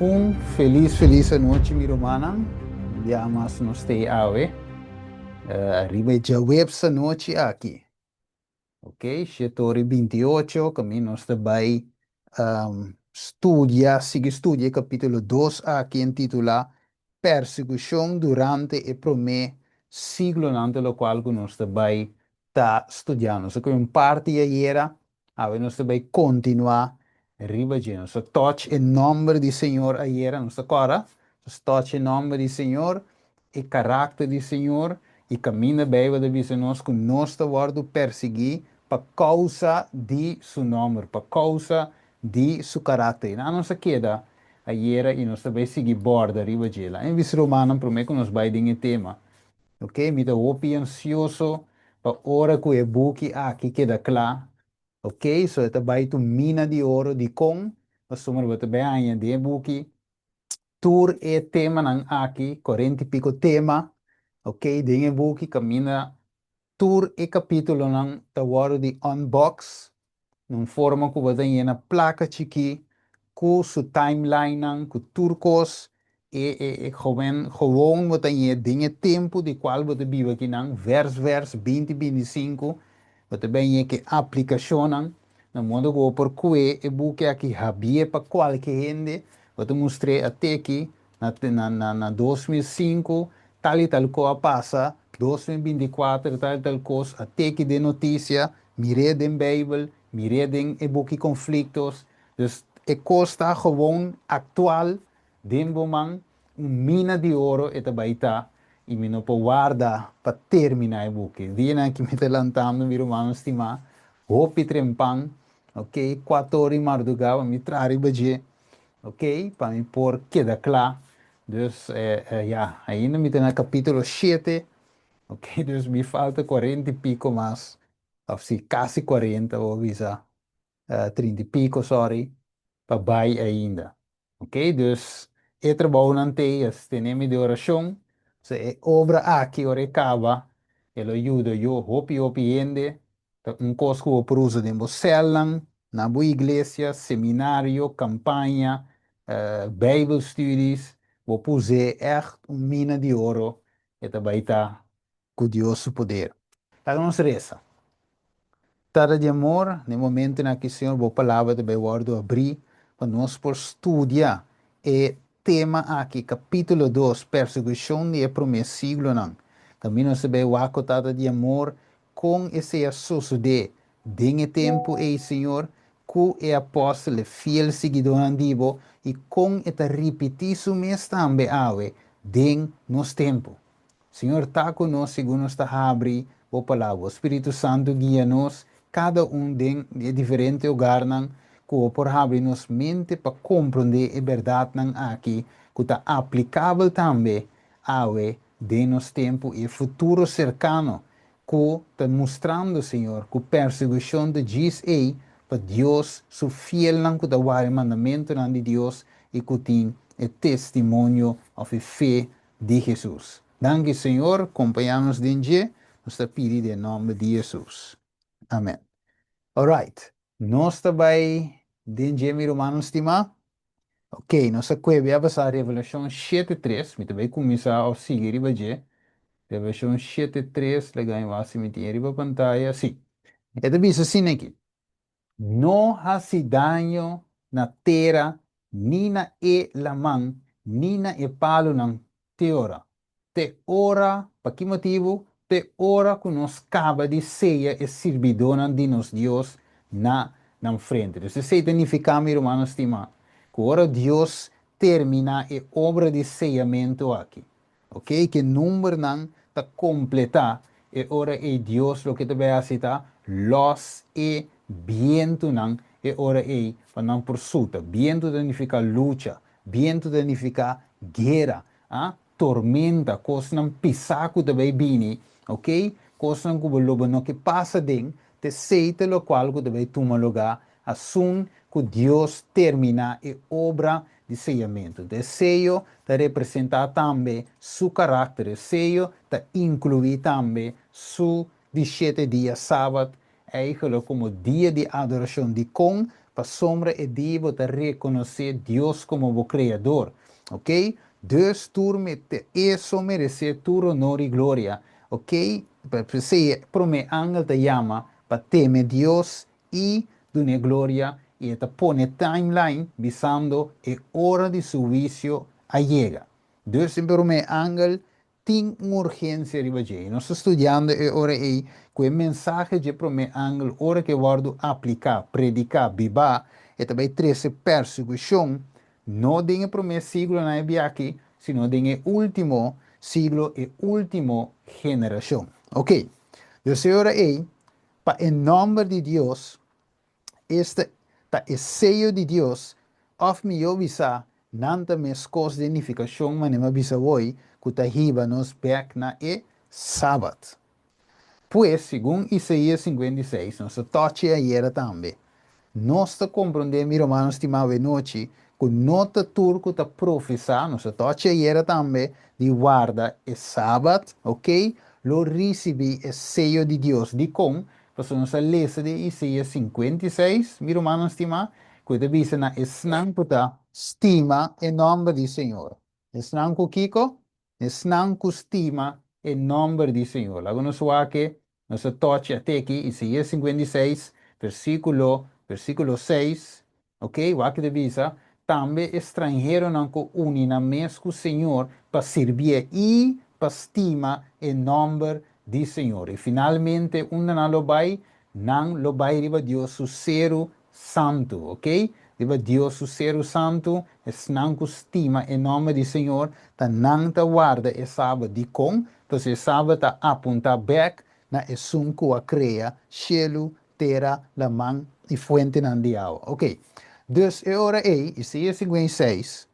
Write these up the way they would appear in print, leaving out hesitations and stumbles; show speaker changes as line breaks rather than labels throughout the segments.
Un felis felis anochi mi rumannan, un bia mas nos ta awe riba e djaweps anochi aki. Ok, shetor i 28, kaminda nos ta bai studia, sigui studia e kapítulo 2 aki intitulá Persekushon durante e promé siglonan, ta lokual ku nos ta bai ta studiando. Nos a kohe un parti ayera, awe nos ta bai kontinuá riba dje. Nos a touch e nòmber di Señor ayera, nos ta kòrda? Nos touch e nòmber di Señor, e karakter di Señor, i kaminda Beibel ta bisa nos ku nos ta wòrdu persiguí pa kousa di Su nòmber, pa kousa di Su karakter. I nan nos a keda ayera i nos ta bai sigui bòrda riba dje. Laat mi bisa rumannan promé ku nos bai den e tema. Ok, mi ta hopi ansioso pa ora ku e buki aki keda kla. Ok, so e ta bai ta un mina di oro. Dikon? Pasobra bo ta bai haña den e buki tur e temanan aki, 40 i piko tema, ok, den e buki kaminda tur e kapítulonan ta wòrdu di unbox na un forma ku bo ta yena plaka chikí ku su timelinenan, ku tur kos, e e e gewoon gewoon bo ta yena den e tempu di kual bo ta biba akinan, vers vers 20 25, bo ta bai yena ku e aplikashonnan na modo ku bo por kue e buki aki habié pa kualke hende, bo ta mustr'é a teki na na na na 2005 tal i tal kos a pasa, 2024 tal i tal kos a teki den notisia, mir'é den Beibel, mir'é den e buki Conflictos. Dus e kos ta gewoon aktual den bo man, un mina di oro e ta bai ta i mi no por warda pa terminá e buki. Dianan aki mi ta lantando mi rumannan stimá, hopi trempan, ok, kuator di mardugá pa mi traha riba dje, ok, pa mi por keda kla. Dus ya, ainda mi ta na kapítulo 7, ok, dus mi falta 40 i piko mas, òf si, kasi 40, bo bisa, 30 i piko, sorry, pa bai ainda. Ok, dus e trabounan t'ei a stene mi di orashon. So e obra aki ora e kaba, e lo yuda yo hopi hopi hende. Ta un kos ku bo por usa den bo sèlnan, na bo iglesia, seminario, kampaña, bijbelstudies. Bo por us'é ègt un mina di oro e ta bai ta ku Dios su poder. Laga nos resa. Tata di amor, na e momentonan aki, Señor, Bo Palabra ta bai wòrdu abrí pa nos por studia e tema aki, kapítulo 2, Persekushon di e promé siglonan. Kaminda nos ta bai wak ku Tata di amor kon esei a sosodé den e tempu ei, Señor, ku e apòstel, e fiel siguidónan di Bo, i kon e ta ripití su mes tambe awe den nos tempu. Señor ta cu nos segun nos ta habri Bo Palabra. Bo Spiritu Santu guia nos cada un den e diferente hogarnan cu Bo por habri nos mente pa comprende e berdadnan aki cu ta aplicabel tambe awe den nos tempu y e futuro cercano cu ta mustrando, Señor, cu persecucion ta djis ey pa Dios su fielnan cu ta warda e mandamentonan di Dios y cu tin e testimonio of e fe di Hesus. Danki Señor, kompañá nos den dje, nos ta pidi den nòmber di Hesus. Amen. Alright, nos ta bai den dje mi rumannan stimá. Ok, nos a kuebe a pasá Revelashon 7:3, mi ta bai kuminsá òf sigui riba dje. Revelashon 7:3, laga mi wak si mi tin e riba pantaya. Sí, e ta bisa asina aki. No hasi daño na tera ni na e laman ni na e palunan te ora. Te ora, pa ki motibu? Te ora ku nos kaba di seya e sirbidónan di nos Dios na nan frente. Dus esei ta nifiká, mi rumannan stimá, ku ora Dios terminá e obra di seyamentu aki, Ok, ke numbernan ta kompletá e ora ei Dios loke ta bai hasi ta lòs e bientunan e ora ei pa nan por suta. Bientu ta nifiká lucha, bientu ta nifiká guera, a, tormenta, kosnan pisá ku ta bai bini, ok, kosnan ku bo lo bo no ke pasa den, t'esei ta lokual ku ta bai tuma lugá asun ku Dios terminá e obra di seyamentu. E seyo ta representá tambe Su karakter. E seyo ta inkluí tambe Su di shete dia Sabat, eigenlijk komo dia di adorashon. Dikon? Pasobra e di bo ta rekonosé Dios komo bo Kreador. Ok? Dus tur mete E so meresé tur honor i gloria. Ok? P'esei e promé angel ta yama pa teme Dios i dun'é gloria i e ta pone timeline bisando e ora di su huisio a yega. Dus e promé angel tin un urgensia riba dje. I nos ta studiando e ora ei ku e mensahe dje promé angel ora ku e wòrdu apliká, prediká, bibá, e ta bai trese persekushon, no den e promé siglonan e biachi, sino den e último siglo, e último generashon. Oké, dus e ora ei, pa e nòmber di Dios, Esta ta e seyo di Dios, òf mihó bisá, nan ta meskos den nifikashon manera mi a bisa awoi, ku ta hiba nos bèk na e Sabat. Pues, segun Isaías 56, nos a tòchi ayera tambe, nos ta komprondé, mi rumannan stimá, awenochi, ku no ta tur ku ta profesá, nos a tòchi ayera tambe, di warda e Sabat, oké, lo risibí e seyo di Dios. Dikon? Pasobra nos a lesa den Isaías 56, mi rumannan stimá, ku e ta bisa na esnan ku ta stima e nòmber di Señor. Esnan ku kiko? Esnan ku stima e nòmber di Señor. Laga nos wak e, nos a tòchi a teki Isaías 56, versíkulo, versíkulo 6, Ok, wak ta bisa, Tambe e stranheronan ku uni nan mes ku Señor pa sirbié i pa stima e nòmber di Señor. I finalmente, unda nan lo bai? Nan lo bai riba Dios su seru santu. Ok, riba Dios su seru santu, esnan ku stima e nòmber di Señor, ta nan ta warda e Sabat. Dikon? Pasobra e Sabat ta apuntá bèk na esun ku a krea shelu, tera, laman i fuentenan di awa. Ok. Dus e ora ei, Isaías 56,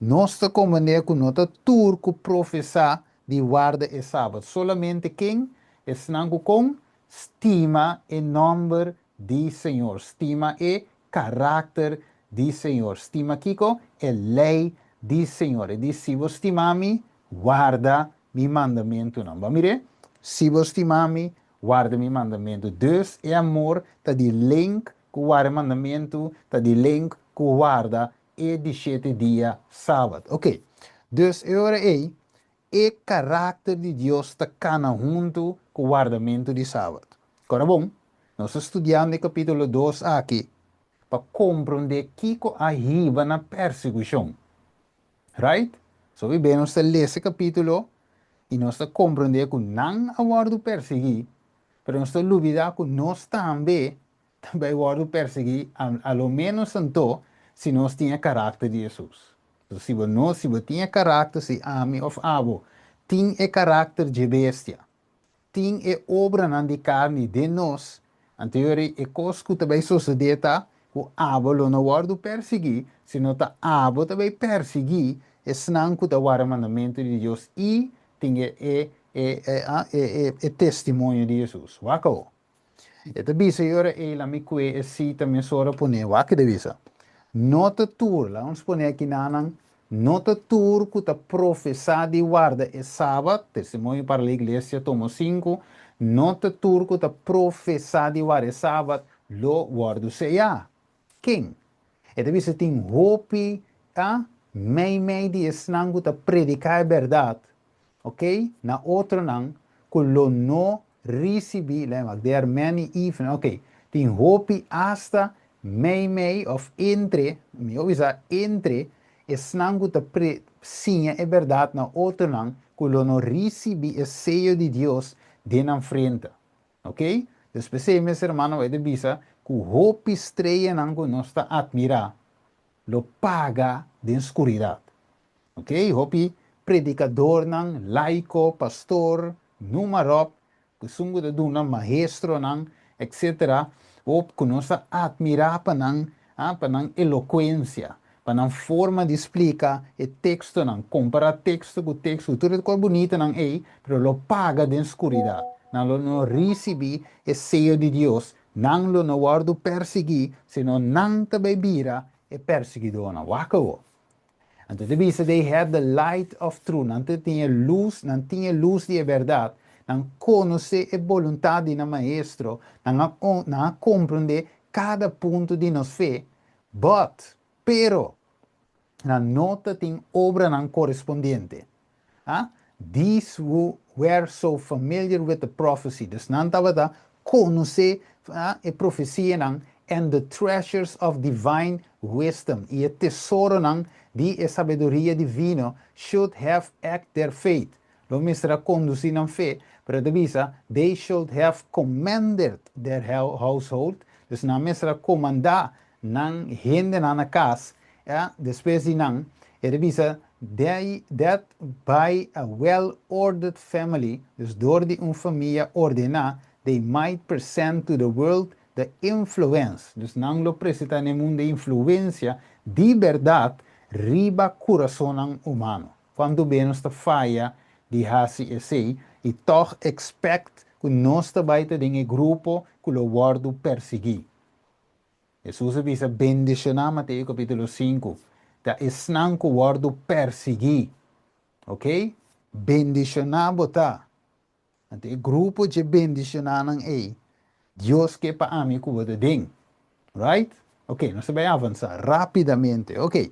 nos ta komprendé ku no ta tur ku profesá di warda e Sabat. Solamente ken? Esnan ku kon? Stima e nòmber di Señor. Stima e karakter di Señor. Stima kiko? E lei di Señor. E di, Si bo stima mi, warda mi mandamentunan. Bo a mir'é? Si bo stima mi, Warda mi mandamentu. Dus e amor ta di link ku warda e mandamentu, ta di link ku warda e di shete dia Sabat. Ok. Dus e ora ei, e karakter di Dios ta kana huntu ku wardamentu di Sabat. Kora bon, nos ta studiando e kapítulo 2 aki pa komprondé kiko a hiba na persekushon. Right? So i be nos ta lesa e kapítulo i nos ta komprondé ku nan a wòrdu persiguí, pero nos ta lubidá ku nos tambe ta bai wòrdu persiguí, a lo ménos anto si nos tin e karakter di Hesus. So si bo no, si bo tin e karakter, si ami òf abo tin e karakter dje bestia, Tin e obranan di karni den nos, anto yori e kos ku ta bai sosodé ta ku abo lo no wòrdu persiguí, sino ta abo ta bai persiguí esnan ku ta warda mandamentu di Dios i tin e e e e e testimonio di Hesus. Wak awo. E ta bisa e ora ei, Lami kue e sita mesora pone. Wak e ta bisa, No ta tur, laga nos pone aki nanan, no ta tur ku ta profesá di warda e Sabat, Testimonio para la Iglesia, tomo 5, no ta tur ku ta profesá di warda e Sabat lo wòrdu seyá. Ken? E ta bisa tin hopi a meimei di esnan ku ta prediká e bèrdat, ok, na otronan ku lo no risibí, lei wak, there are many even, ok, tin hopi asta meimei òf entre, mihó bisa entre, esnan ku ta pre siña e bèrdat na otronan ku lo no risibí e seyo di Dios den nan frente. Ok, dus p'esei mes hermano e ta bisa ku hopi streanan ku nos ta atmirá lo paga den skuridat. Ok, hopi predikadornan, laiko, pastor, numa ròp, ku esun ku ta duna maestronan, etc. Hop ku nos ta atmirá pa nan, ah, pa nan elokuensia, pa nan forma di splika e tekstonan, kompará teksto ku teksto, ku tur e kos bunitanan ei, pero lo paga den skuridat. Nan lo no risibí e seyo di Dios, nan lo no wòrdu persiguí, sino nan ta bai bira e persiguidónan. Wak awor. Anto ta bisa they had the light of truth, nan ta tin e lus, nan tin e lus di e bèrdat, nan konosé e boluntat di nan Maestro, nan a nan a komprondé kada punto di nos fe, but, pero, nan no tatin obranan korespondiente. Ah, these who were so familiar with the prophecy, dus nan tabata konosé e profesianan, and the treasures of divine wisdom, i e tesoronan di e sabiduria divino, should have act their faith. Lo mester a kondusí nan fe, pero ta bisa, they should have commanded their household, dus nan mester a komandá nan hendenan na kas, ja, despues di nan, e ta bisa, they, that by a well-ordered family, dus dor di un famia ordená, they might present to the world the influence, dus nan lo presentá na e mundu e influensia di bèrdat riba kurasonnan humano. Kuantu be nos ta faya di hasi esei i tòg expect ku nos ta bai ta den e grupo ku lo wòrdu persiguí. Hesus a bisa, Bendishoná, Mateo kapítulo 5, ta esnan ku wòrdu persiguí. Ok? Bendishoná bo ta. Anto e grupo dje bendishonánan ei, Dios ke pa ami ku bo ta den. Right? Ok, nos ta bai avansá rápidamente. Ok.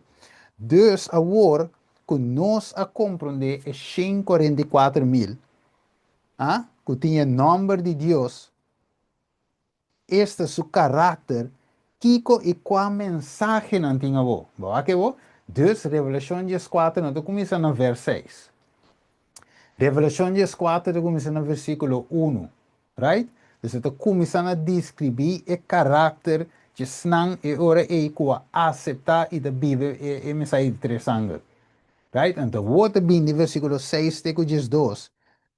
Dus awor ku nos a komprondé e 144.000, a, ku tin e nòmber di Dios, Esta su karakter, kiko i kua mensahe nan tin abo? Bo wak ebo? Dus Revelashon 14 no ta kuminsá na vers 6. Revelashon 14 ta kuminsá na versíkulo 1. Right? Dus e ta kuminsá na deskribí e karakter dje esnan e ora ei ku a aseptá i ta biba e e mensahe di tres angel. Right? Anto awor ta bini versíkulo 6 te ku 12.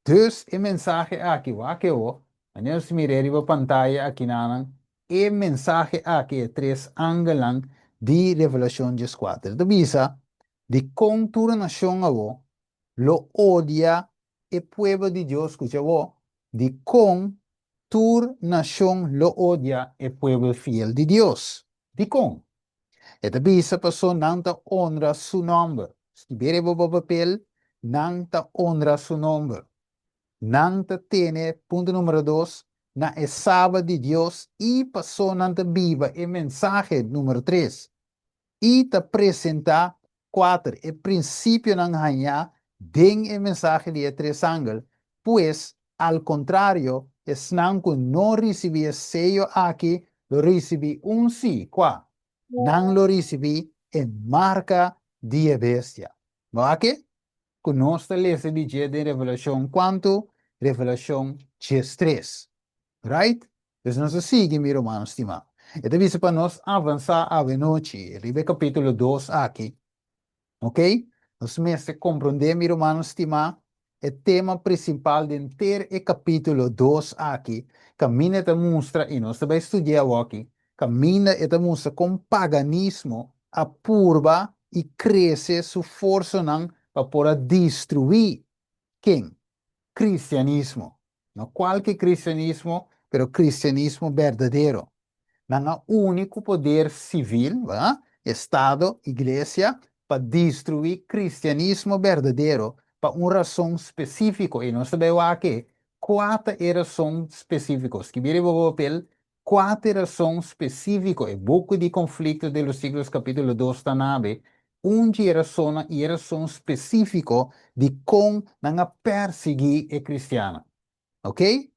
Dus e mensahe aki, wak ebo, Manera nos mir'é riba pantaya akinanan, e mensahe aki e tres angelnan di Revelashon 14 ta bisa dikon tur nashon awor lo odia e pueblo di Dios. Skucha awor, dikon tur nashon lo odia e pueblo fiel di Dios. Dikon? E ta bisa pasobra nan ta onra su nòmber. Skib'é riba bo papel, nan ta onra su nòmber. Nan ta tene, punto numero dos, na e Sabat di Dios i pasó nan ta biba e mensahe, numero tres, i ta presentá, kuater, e prinsipionan hañá den e mensahe di e tres angel. Pues, al kontrario, esnan ku no risibí e seyo aki lo risibí un sí, kua? Nan lo risibí e marka di e bestia. Bo a ke? Ku nos ta lesa di dje den Revelashon kuantu? Revelashon 13. Right? Dus nos a sigui, mi rumannan stimá. E ta bisa pa nos avansá awenochi riba e kapítulo 2 aki. Ok? Nos mester komprondé, mi rumannan stimá, e tema prinsipal den ter e kapítulo 2 aki, kaminda e ta mustra, i nos ta bai studi'é awoki, kaminda e ta mustra kon paganismo a purba i krese su forsanan pa por a destruí ken? Kristianismo. No kualke kristianismo, pero kristianismo berdadero. Nan a uni ku poder sivil, estado, iglesia, pa destruí kristianismo berdadero pa un rason spesífiko. I nos ta bai wak kua ta e rason spesífiko. Skibí riba bo papel Kua ta e rason spesífiko? E buki di Conflictos de los Siglos kapítulo 2 ta nabe un dje rasonnan i e rason spesífiko dikon nan a persiguí e kristiannan. Oke?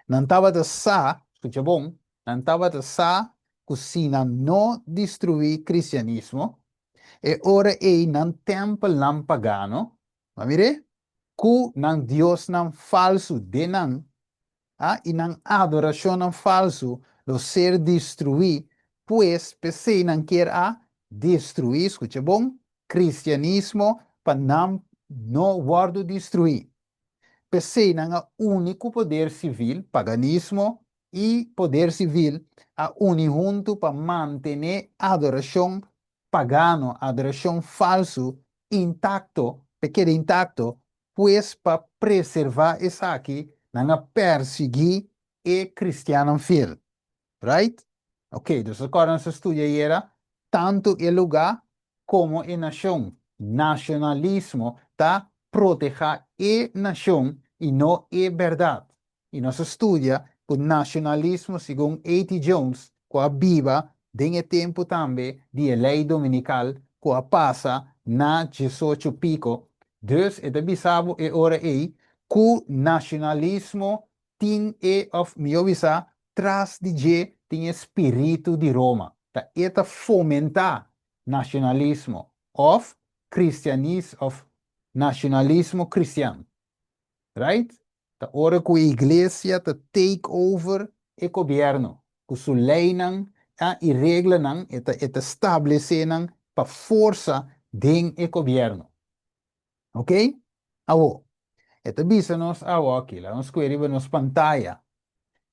Nan tabata sa, skucha bon, nan tabata sa ku si nan no destruí kristianismo, e ora ei nan tèmpelnan pagano, bo a mir'é? Ku nan diosnan falsu den nan A i nan adorashonnan falsu lo ser destruí, pues p'esei nan kier a destruí, skucha bon, kristianismo pa nan no wòrdu destruí. P'esei nan a uni ku poder sivil, paganismo i poder sivil a uni huntu pa mantené adorashon pagano, adorashon falsu, intakto, p'e keda intakto, Pues pa preservá esaki nan a persiguí e kristiannan fiel. Right? Ok, dus rekòrda nos a studia ayera, tantu e lugá komo e nashon. Nashonalismo ta protehá e nashon i no e bèrdat. I nos a studia ku nashonalismo segun A.T. Jones. ku a biba den e tempu tambe di e lei dominikal ku a pasa na 18 piko. Dus e ta bisa bo e ora ei ku nashonalismo tin e, òf mihó bisá, tras di dje tin e spiritu di Roma. Ta e ta fomentá nashonalismo òf kristianis òf nashonalismo kristian. Right? Ta ora ku e iglesia ta take over e gobièrnu ku su leinan i reglanan, e ta e ta stablesé nan pa forsa den e gobièrnu. Ok? Awo, e ta bisa nos awo aki, laga nos kue riba nos pantaya.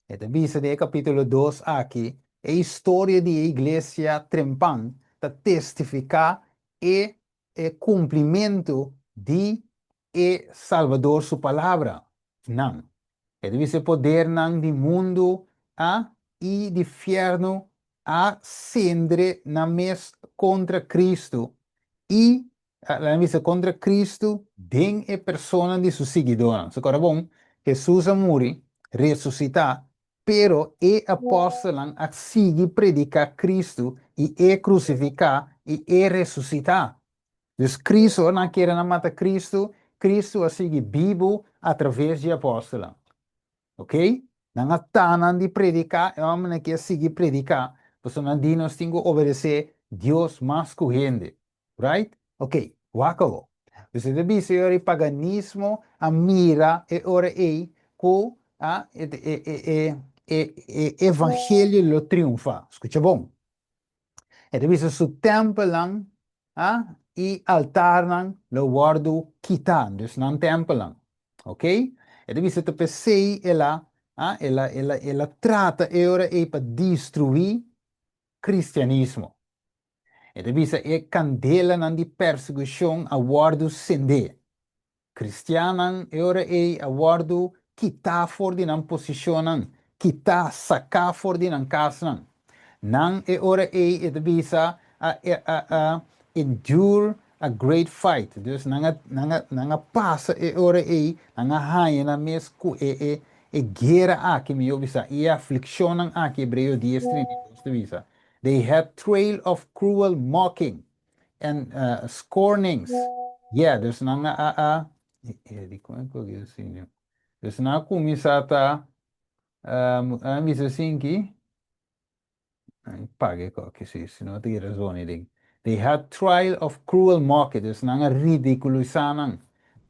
E ta bisa den e kapítulo 2 aki, e historia di e iglesia trempan ta testifiká e e kumplimentu di e Salbador su palabra nan. E ta bisa e podernan di mundu a i di fièrnu a sendre nan mes kontra Kristu i nan bisa kontra Kristu den e persona di su siguidónan. So kòrda bon, Hesus a muri, resusitá, pero e apòstelnan a sigui prediká Kristu i e krusifiká i e resusitá. Dus Kristu, ora nan kere nan mata Kristu, Kristu a sigui bibu atraves di e apòstelnan. Ok? Nan a ta nan di prediká, e hòmbernan aki a sigui prediká, pasobra nan di nos tin ku obedesé Dios mas ku hende. Right? Ok, wak awo. Dus e ta bisa e ora ei paganismo a mira e ora ei ku a e e e e e evangelio lo triunfa. Skucha bon. E ta bisa su tèmpelnan a i altarnan lo wòrdu kitá, dus nan tèmpelnan. Ok? E ta bisa ta p'esei el a a el a el a el a trata e ora ei pa destruí kristianismo. E ta bisa e kandelanan di persekushon a wòrdu sendé. Kristiannan e ora ei a wòrdu kitá for di nan posishonnan, kitá, saká for di nan kasnan. Nan e ora ei, e ta bisa, a a a endure a great fight. Dus nan a nan a nan a pasa e ora ei, nan a haña nan mes ku e e e guera aki, mihó bisa, i e aflikshonnan aki, Hebreo dies 32 ta bisa. They had trail of cruel mocking and scornings. Yeah, dus nan a a a dikon e kogi asina? Dus nan a kuminsá ta a bisa asinki, paga e koki si, si no ta keda zoni den. They had trial of cruel mocking, dus nan a ridikulisá nan,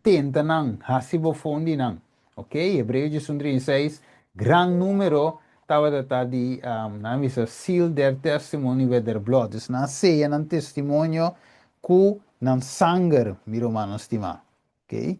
tenta nan, hasi bofon di nan. Ok, Hebreo 11:36, gran numero tabata ta di, nan a bisa, seal their testimony with their blood. Dus nan a seya nan testimonio ku nan sanger, mi rumannan stimá. Ok,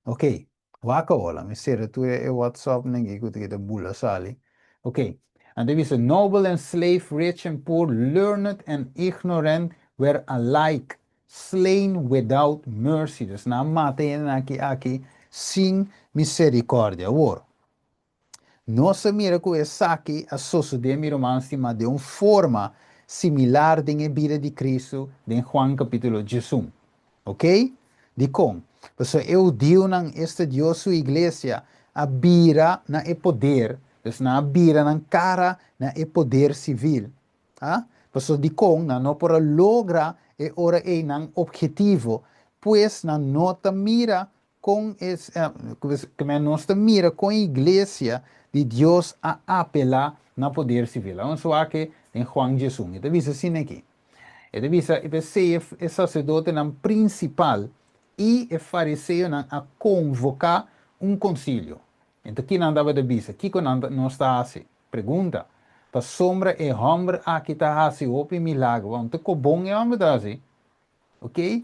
ok, wak awor, mi sera tur e WhatsApp nan aki ku ta kita bula sali. Ok, nan ta bisa, noble and slave, rich and poor, learned and ignorant were alike Slain without mercy, dus nan a mata e hendenan aki aki sin misericordia. Awor, nos a mira cu esaki a sosode, mi ruman stima, den un forma similar den e bida di Cristo den Juan capitulo 11. Ok? Dicon? Pasobra e hudiunan, esta Dios su iglesia, a bira na e poder, dus nan a bira nan cara na e poder civil. Ha? Pasobra dikon nan no por a logra e ora ei nan obhetivo? Pues nan no ta mira kon e, kmen nos ta mira kon e iglesia di Dios a apelá na poder sivil. Awor nos wak den Juan 11. E ta bisa asina aki. E ta bisa, i p'esei e saserdotenan prinsipal i e fariseonan a konvoká un konsilio. Enton ki nan tabata bisa? Kiko nan nos ta hasi? Pregunta, Pasobra e hòmber aki ta hasi hopi milagro, wou ta ko bon e hòmber ta hasi? Ok,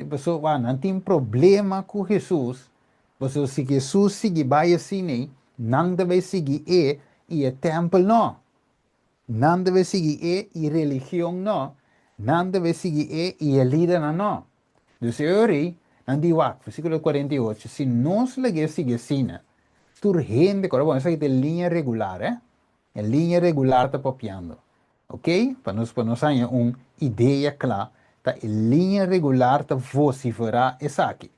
pasobra wou nan tin problema ku Hesus, pasobra si Hesus sigui bai asin'ei, nan ta bai sigui e i e tèmpel no. Nan ta bai sigui e i religion no. Nan ta bai sigui e i e lidernan no. Dus e ora ei, nan di wak, versíkulo 48, si nos lag'é sigui asina, Tur hende, kòrda bon, esaki ta e liña regular, eh. E liña regular ta papiando. Ok? Pa nos, pa nos haña un idea kla, ta e liña regular ta vosiferá esaki.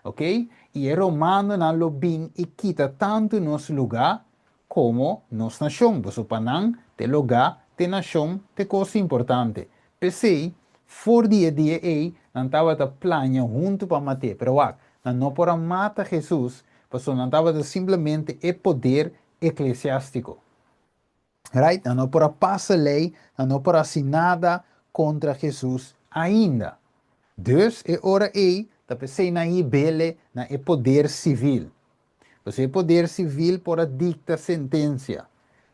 Ok? I e romanonan lo bin i kita tantu nos lugá. komo nos nashon, pasobra pa nan t'e logá, t'e nashon, t'e kos importante. P'esei, for di e dia ei, nan tabata plania huntu pa mat'é. Pero wak, nan no por a mata Hesus, pasobra nan tabata simplemente e poder eklesiástiko. Right? Nan no por a pasa lei, nan no por hasi nada kontra Hesus ainda. Dus, e ora ei, ta p'esei nan hib'Ele na e poder sivil. Pasobra e poder sivil por a dikta sentensia.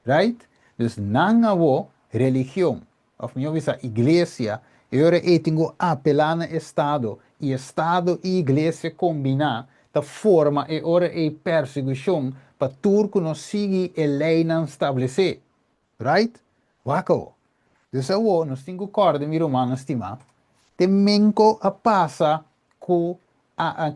Right? Dus nan awo, religion, òf mihó bisa iglesia, e ora ei tin ku apelá na estado, i estado i iglesia kombiná ta forma e ora ei persekushon pa tur ku no sigui e leinan stablesé. Right? Wak awo. Dus awo nos tin ku kòrda, mi rumannan stimá, te menko a pasa ku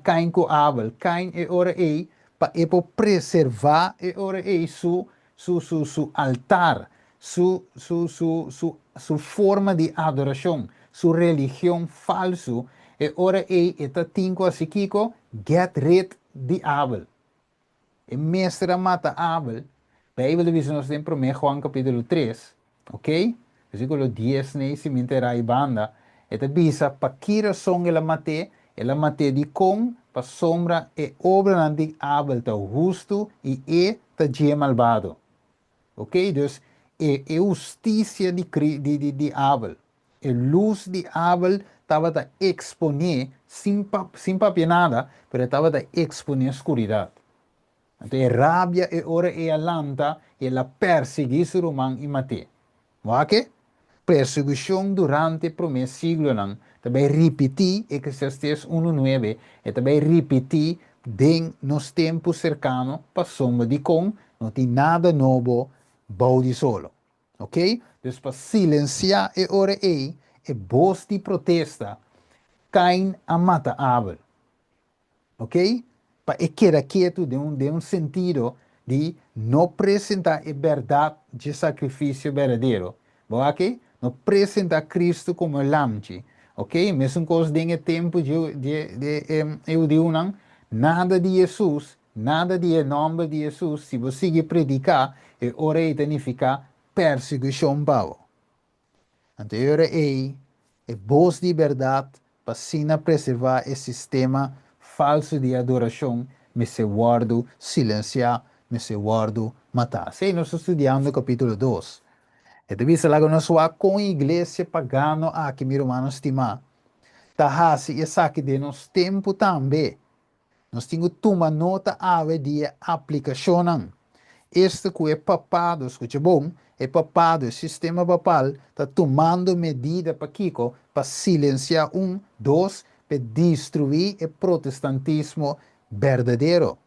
Kain ku Abel. Kain e ora ei pa e por preservá e ora ei su su su su altar, su su su su su forma di adorashon, su religion falsu, e ora ei e ta tin ku hasi kiko? Get rid di Abel. E mester a mata Abel. Beibel ta bisa nos den Promé Juan kapítulo tres, ok, versíkulo dies nei si mi entera ei banda, e ta bisa pa ki rason el a mat'é, el a mat'é dikon? Pasobra e obranan di Abel ta hustu i e ta dje malbado. Ok, dus e e hustisia di di di di Abel, e lus di Abel tabata eksponé sin pa sin papia nada, pero e tabata eksponé skuridat. Anto e rabia e ora ei a lanta i el a persiguí su ruman i mat'é. Wak e persigushon durante e promé siglonan ta bai ripití, Eclesiastés unu nuebe, e ta bai ripití den nos tempu serkano pasobra dikon no tin nada nobo bou di solo. Oké? Dus pa silensiá e ora ei e bos di protesta, Kain a mata Abel. Ok? Pa e keda ketu den un den un sentido di no presenta e bèrdat dje sakrifisio berdadero. Bo wak ei? No presenta Kristu komo e lamchi. Ok? Mesun kos den e tempu dje dje dje e hudiunan, nada di Hesus, nada di e nòmber di Hesus, si bo sigui prediká, e ora ei ta nifiká persekushon pa bo. Anto e ora ei, e bos di bèrdat pa asina preservá e sistema falsu di adorashon mester wòrdu silensiá, mester wòrdu matá. Esei nos ta studiando kapítulo dos. E ta bisa laga nos wak kon e iglesia pagano aki, mi rumannan stimá, ta hasi esaki den nos tempu tambe. Nos tin ku tuma nota awe di e aplikashonnan. Esta ku e papado, skucha bon, e papado, e sistema papal, ta tumando medida pa kiko? Pa silensiá un, dos, p'e destruí e protestantismo berdadero.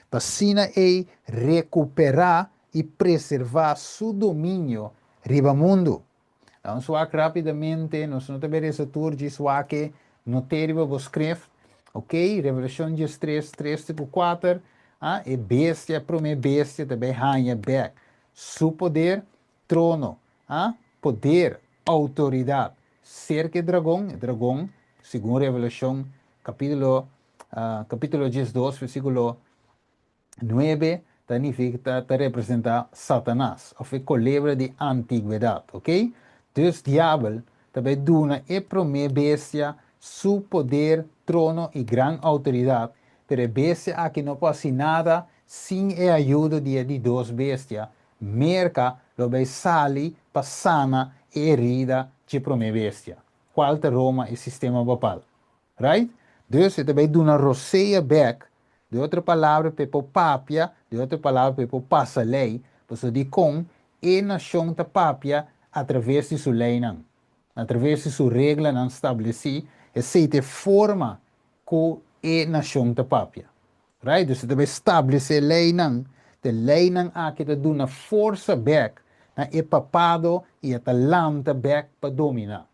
Pa asina ei rekuperá i preservá su dominio riba mundu. Laga nos wak rápidamente, nos no ta bai resa tur djis wak e noté riba bo skreft, ok, Revelashon diestres, tres te ku kuater, a, e bestia, e promé bestia ta bai haña bèk su poder, trono, a, poder, outoridat, serka e dragon, e dragon, segun Revelashon kapítulo, kapítulo diesdos, versíkulo Nuebe ta nifica ta ta representa Satanas of e colebra di antigwedad, ok? Dus diabel ta bay duna e prome bestia su poder, trono y gran autoridad, pero e bestia aki no por haci nada sin e ayudo di e di dos bestia, Merca lo bay sali pa sana e herida dje prome bestia, cual ta Roma e sistema papal. Right? Dus e ta bay duna rosea bek, de otro palabra p'e por papia, de otro palabra p'e por pasa ley, pasobra dikon e nashon ta papia a traves di su leynan, a traves di su reglanan stablesí, esei ta e forma ku e nashon ta papia. Right? Dus e ta bay stablesé leynan, ta e leynan aki ta duna forsa bek na e papado i e ta lanta bek pa dominá.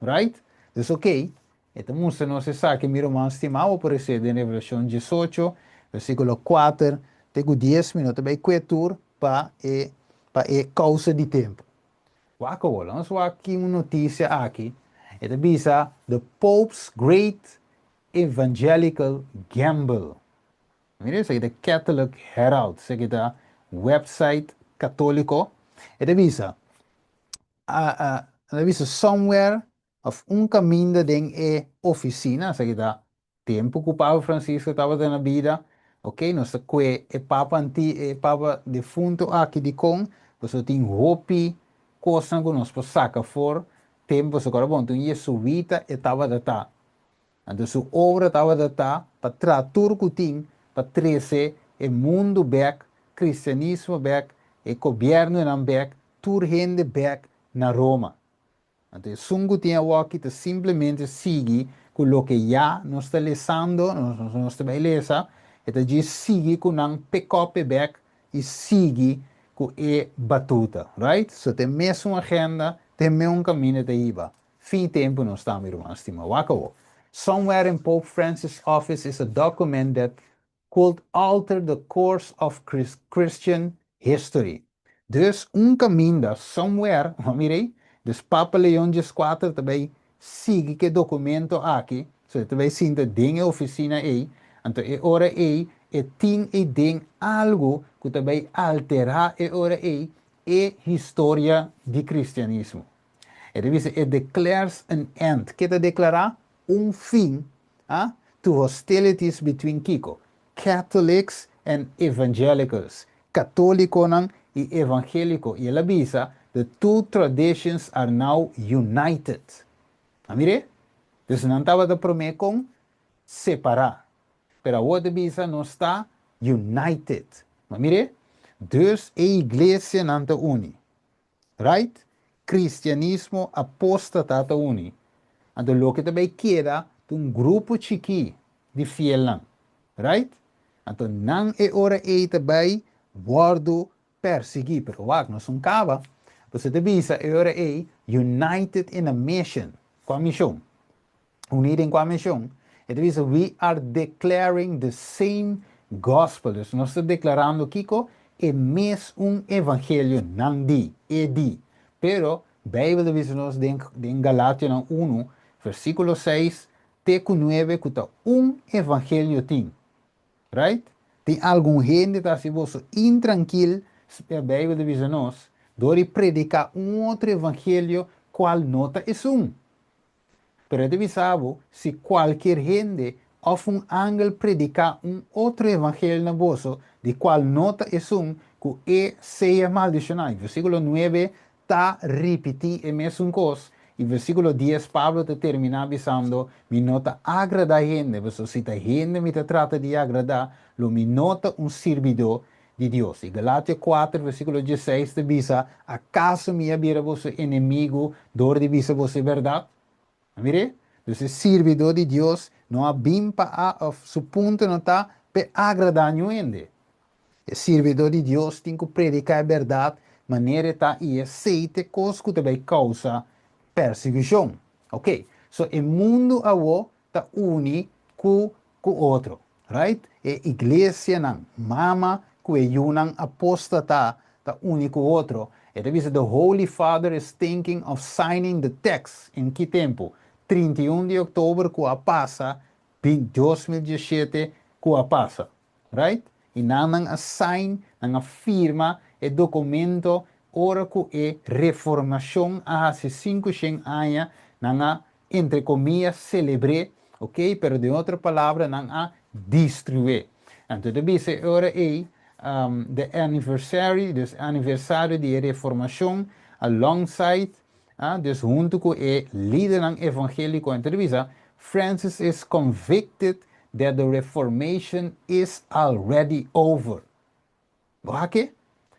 Right? Dus ok, e ta mustra nos esaki, mi ruman stimá, bo por resé den Revelashon diesocho, versíkulo kuater te ku dies, mi no ta bai kue tur pa e pa e kousa di tempu. Wak awor, laga nos wak ki un notisia aki, e ta bisa The Pope's Great Evangelical Gamble. Mira esaki ta Catholic Herald, esaki ta website katóliko. E ta bisa, a a bisa somewhere òf un kaminda den e ofisina, esaki ta tempu ku Papa Francisco tabata na bida, ok, nos ta kue e papa anti e papa defunto aki dikon, pasobra tin hopi kosnan ku nos por saka for tempu, pasobra kòrda bon, ta un yesuita e tabata ta. Anto su obra tabata ta pa traha tur ku tin pa trese e mundu bèk, kristianismo bèk, e gobièrnunan bèk, tur hende bèk na Roma. Anto esun ku tin awoki ta simplemente sigui ku loke ya nos ta lesando, nos ta bai lesa, e ta djis sigui ku nan pekòp e bèk i sigui ku e batuta, right? So ta e mesun agenda, ta e meun kaminda ta hiba. Fin tempu nos ta, mi ruman stima. Wak awo. Somewhere in Pope Francis' office is a document that could alter the course of Christian history. Dus un kaminda, somewhere, bo mira ei, dus Papa Leon Dieskuater ta bai sigui ku e dokumento aki, so e ta bai sinta den e ofisina ei, anto e ora ei e tin ei den algu ku ta bai alterá e ora ei e historia di kristianismo. E ta bisa it declares an end. Ke ta deklará? Un fin, a, to hostilities between kiko? Catholics and evangelicals, katólikonan i evangéliko. I el a bisa, the two traditions are now united. A mir'é? Dus nan tabata promé kon separá. Pero awor ta bisa nos ta united. A mir'é? Dus e iglesianan ta uni. Right? Cristianismo apostata ta uni. Anto loke ta bay keda ta un grupo chikí di fielnan. Right? Anto nan e ora ey ta bay wordo persiguí. Pero wak, nos un caba. Pasobra ta bisa e ora ey, united in a mission. Cua mision? Uní den kua mishon? E ta bisa, We are declaring the same gospel. Dus nos ta deklarando kiko? E mes un evangelio nan di, e di. Pero, Beibel ta bisa nos den den Galationan unu, versíkulo seis te ku nuebe ku ta un evangelio tin. Right? Tin algun hende ta hasi boso intrankil, e Beibel ta bisa nos, dor di prediká un otro evangelio kual no ta esun. Pero e ta bisa bo, si kualkier hende òf un angel prediká un otro evangelio na boso, di kual no ta esun, ku e sea maldishoná. I versíkulo nuebe ta ripití e mesun kos, i versíkulo dies Pablo ta terminá bisando, Mi no ta agradá hende, pasobra si ta hende mi ta trata di agradá, lo mi no ta un sirbidó di Dios. I Galatio kuater, versíkulo dieseis ta bisa, Akaso mi a bira boso enemigu dor di bisa boso e bèrdat? A mir'é? Dus e sirbidó di Dios no a bin pa a, òf su punto no ta p'e agradá niun hende. E sirbidó di Dios tin ku prediká e bèrdat manera e ta i esei ta e kos ku ta bai kousa persiguishon. Oke, so e mundu awó ta uni ku ku otro. Right? E iglesianan, mama ku e yunan apóstata ta uni ku otro. E ta bisa the Holy Father is thinking of signing the text in ki tempu? 31 di òktober ku a pasa, 2017 ku a pasa. Right? I nan nan a sign, nan a firma e dokumento ora ku e Reformashon a hasi 500 aña, nan a entre comillas, celebr'é, ok, pero den otro palabra nan a destru'é. Anto ta bisa e ora ei, the anniversary, dus aniversario di e Reformacion, alongside, ah, dus hunto cu e lidernan evangelico, anto ta bisa, Francis is convicted that the Reformation is already over. Bo hake?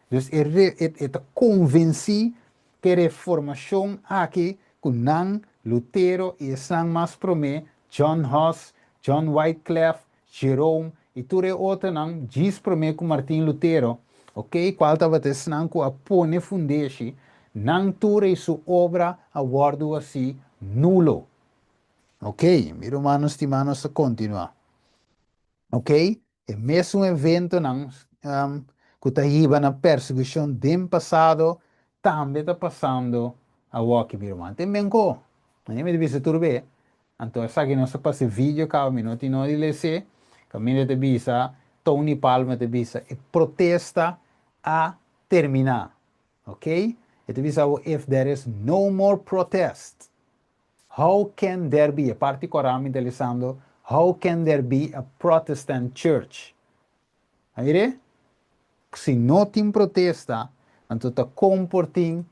Dus e re, e, e ta konvensí ku e reformashon aki ku nan, Lutero i esnan mas promé, John Huss, John Wyclef, Jerome i tur e otronan djis promé ku Martin Lutero, ok, kual tabata esnan ku a pone fundeshi, nan tur ei su obra a wòrdu hasí nulo. Ok, mi rumannan stimá nos ta kontinuá. Ok, e mesun eventonan ku ta hiba na persekushon den pasado tambe ta pasando awoki, mi ruman. Tin ben ko. Mi ta bisa tur be. Anto esaki nos ta pasa e video kaba, mi no tin no di les'é. Kaminda ta bisa, Tony Palma ta bisa, e protesta. a terminá. Ok? E ta bisa bo, if there is no more protest, how can there be, e parti kòrá mi ta lesando, how can there be a Protestant church? A mira? Si no tin protesta, anto ta kon por tin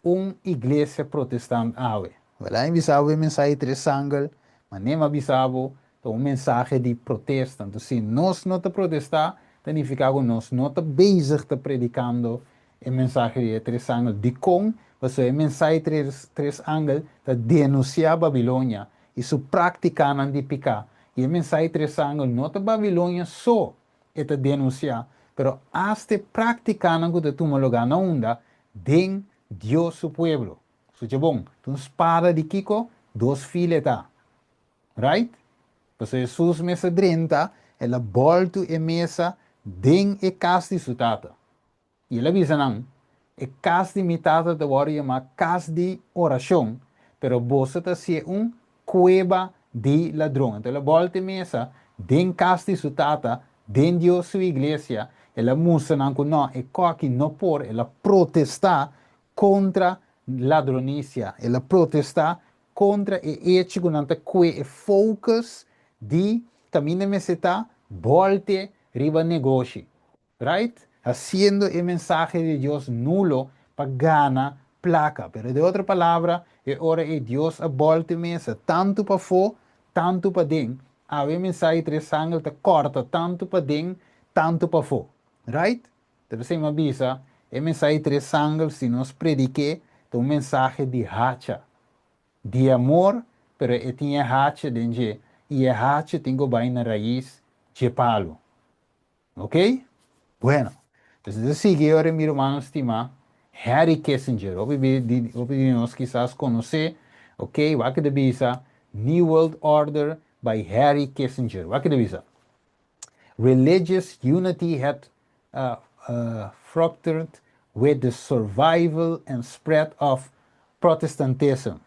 un iglesia protestant awe? Wèl, mi bisa bo e mensahe tres angel, manera mi a bisa bo, ta un mensahe di protesta. Anto, si nos no ta protestá, ta nifiká ku nos no ta bezig ta predikando e mensahe di tres angel. Dikon? Pasobra e mensahe tres angel ta denunsiá Babilonia i su práktikanan di piká. I e mensahe tres angel no ta Babilonia so e ta denunsiá, pero asta e práktikanan ku ta tuma lugá na unda den Dios su pueblo. Skucha bon, ta un spada di kiko? Dos fil e ta. Right? Pasobra Hesus mes a drenta, el a bòltu e mesa den e kas di su Tata. I el a bisa nan, E kas di mi Tata ta wòrdu yamá kas di orashon, pero boso ta hasié un kueba di ladron. Anto el a bòlta e mesa den kas di su Tata, den Dios su iglesia. El a mustra nan ku nò, e kòki no por. El a protestá kontra ladronisia. El a protestá kontra e echo ku nan ta kue e focus di kaminda mester ta bòlt'e riba negoshi. Right? Hasiendo e mensahe di Dios nulo pa gana plaka. Pero den otro palabra, e ora ei Dios a bòlta e mesa tantu pafó, tantu paden. Awe e mensahe tres angel ta kòrta tantu paden, tantu pafó. Right? Ta p'esei mi a bisa, e mensahe tres angel, si nos predik'é, ta un mensahe di hacha. Di amor, pero e tin e hacha den dje, i e hacha tin ku bai na rais dje palu. Ok? Bueno, pues nos ta sigui ora mi rumannan stimá, Harry Kissinger, hopi di hopi di nos kisas konosé, ok, wak ta bisa New World Order by Harry Kissinger, wak ta bisa, Religious unity had fractured with the survival and spread of Protestantism.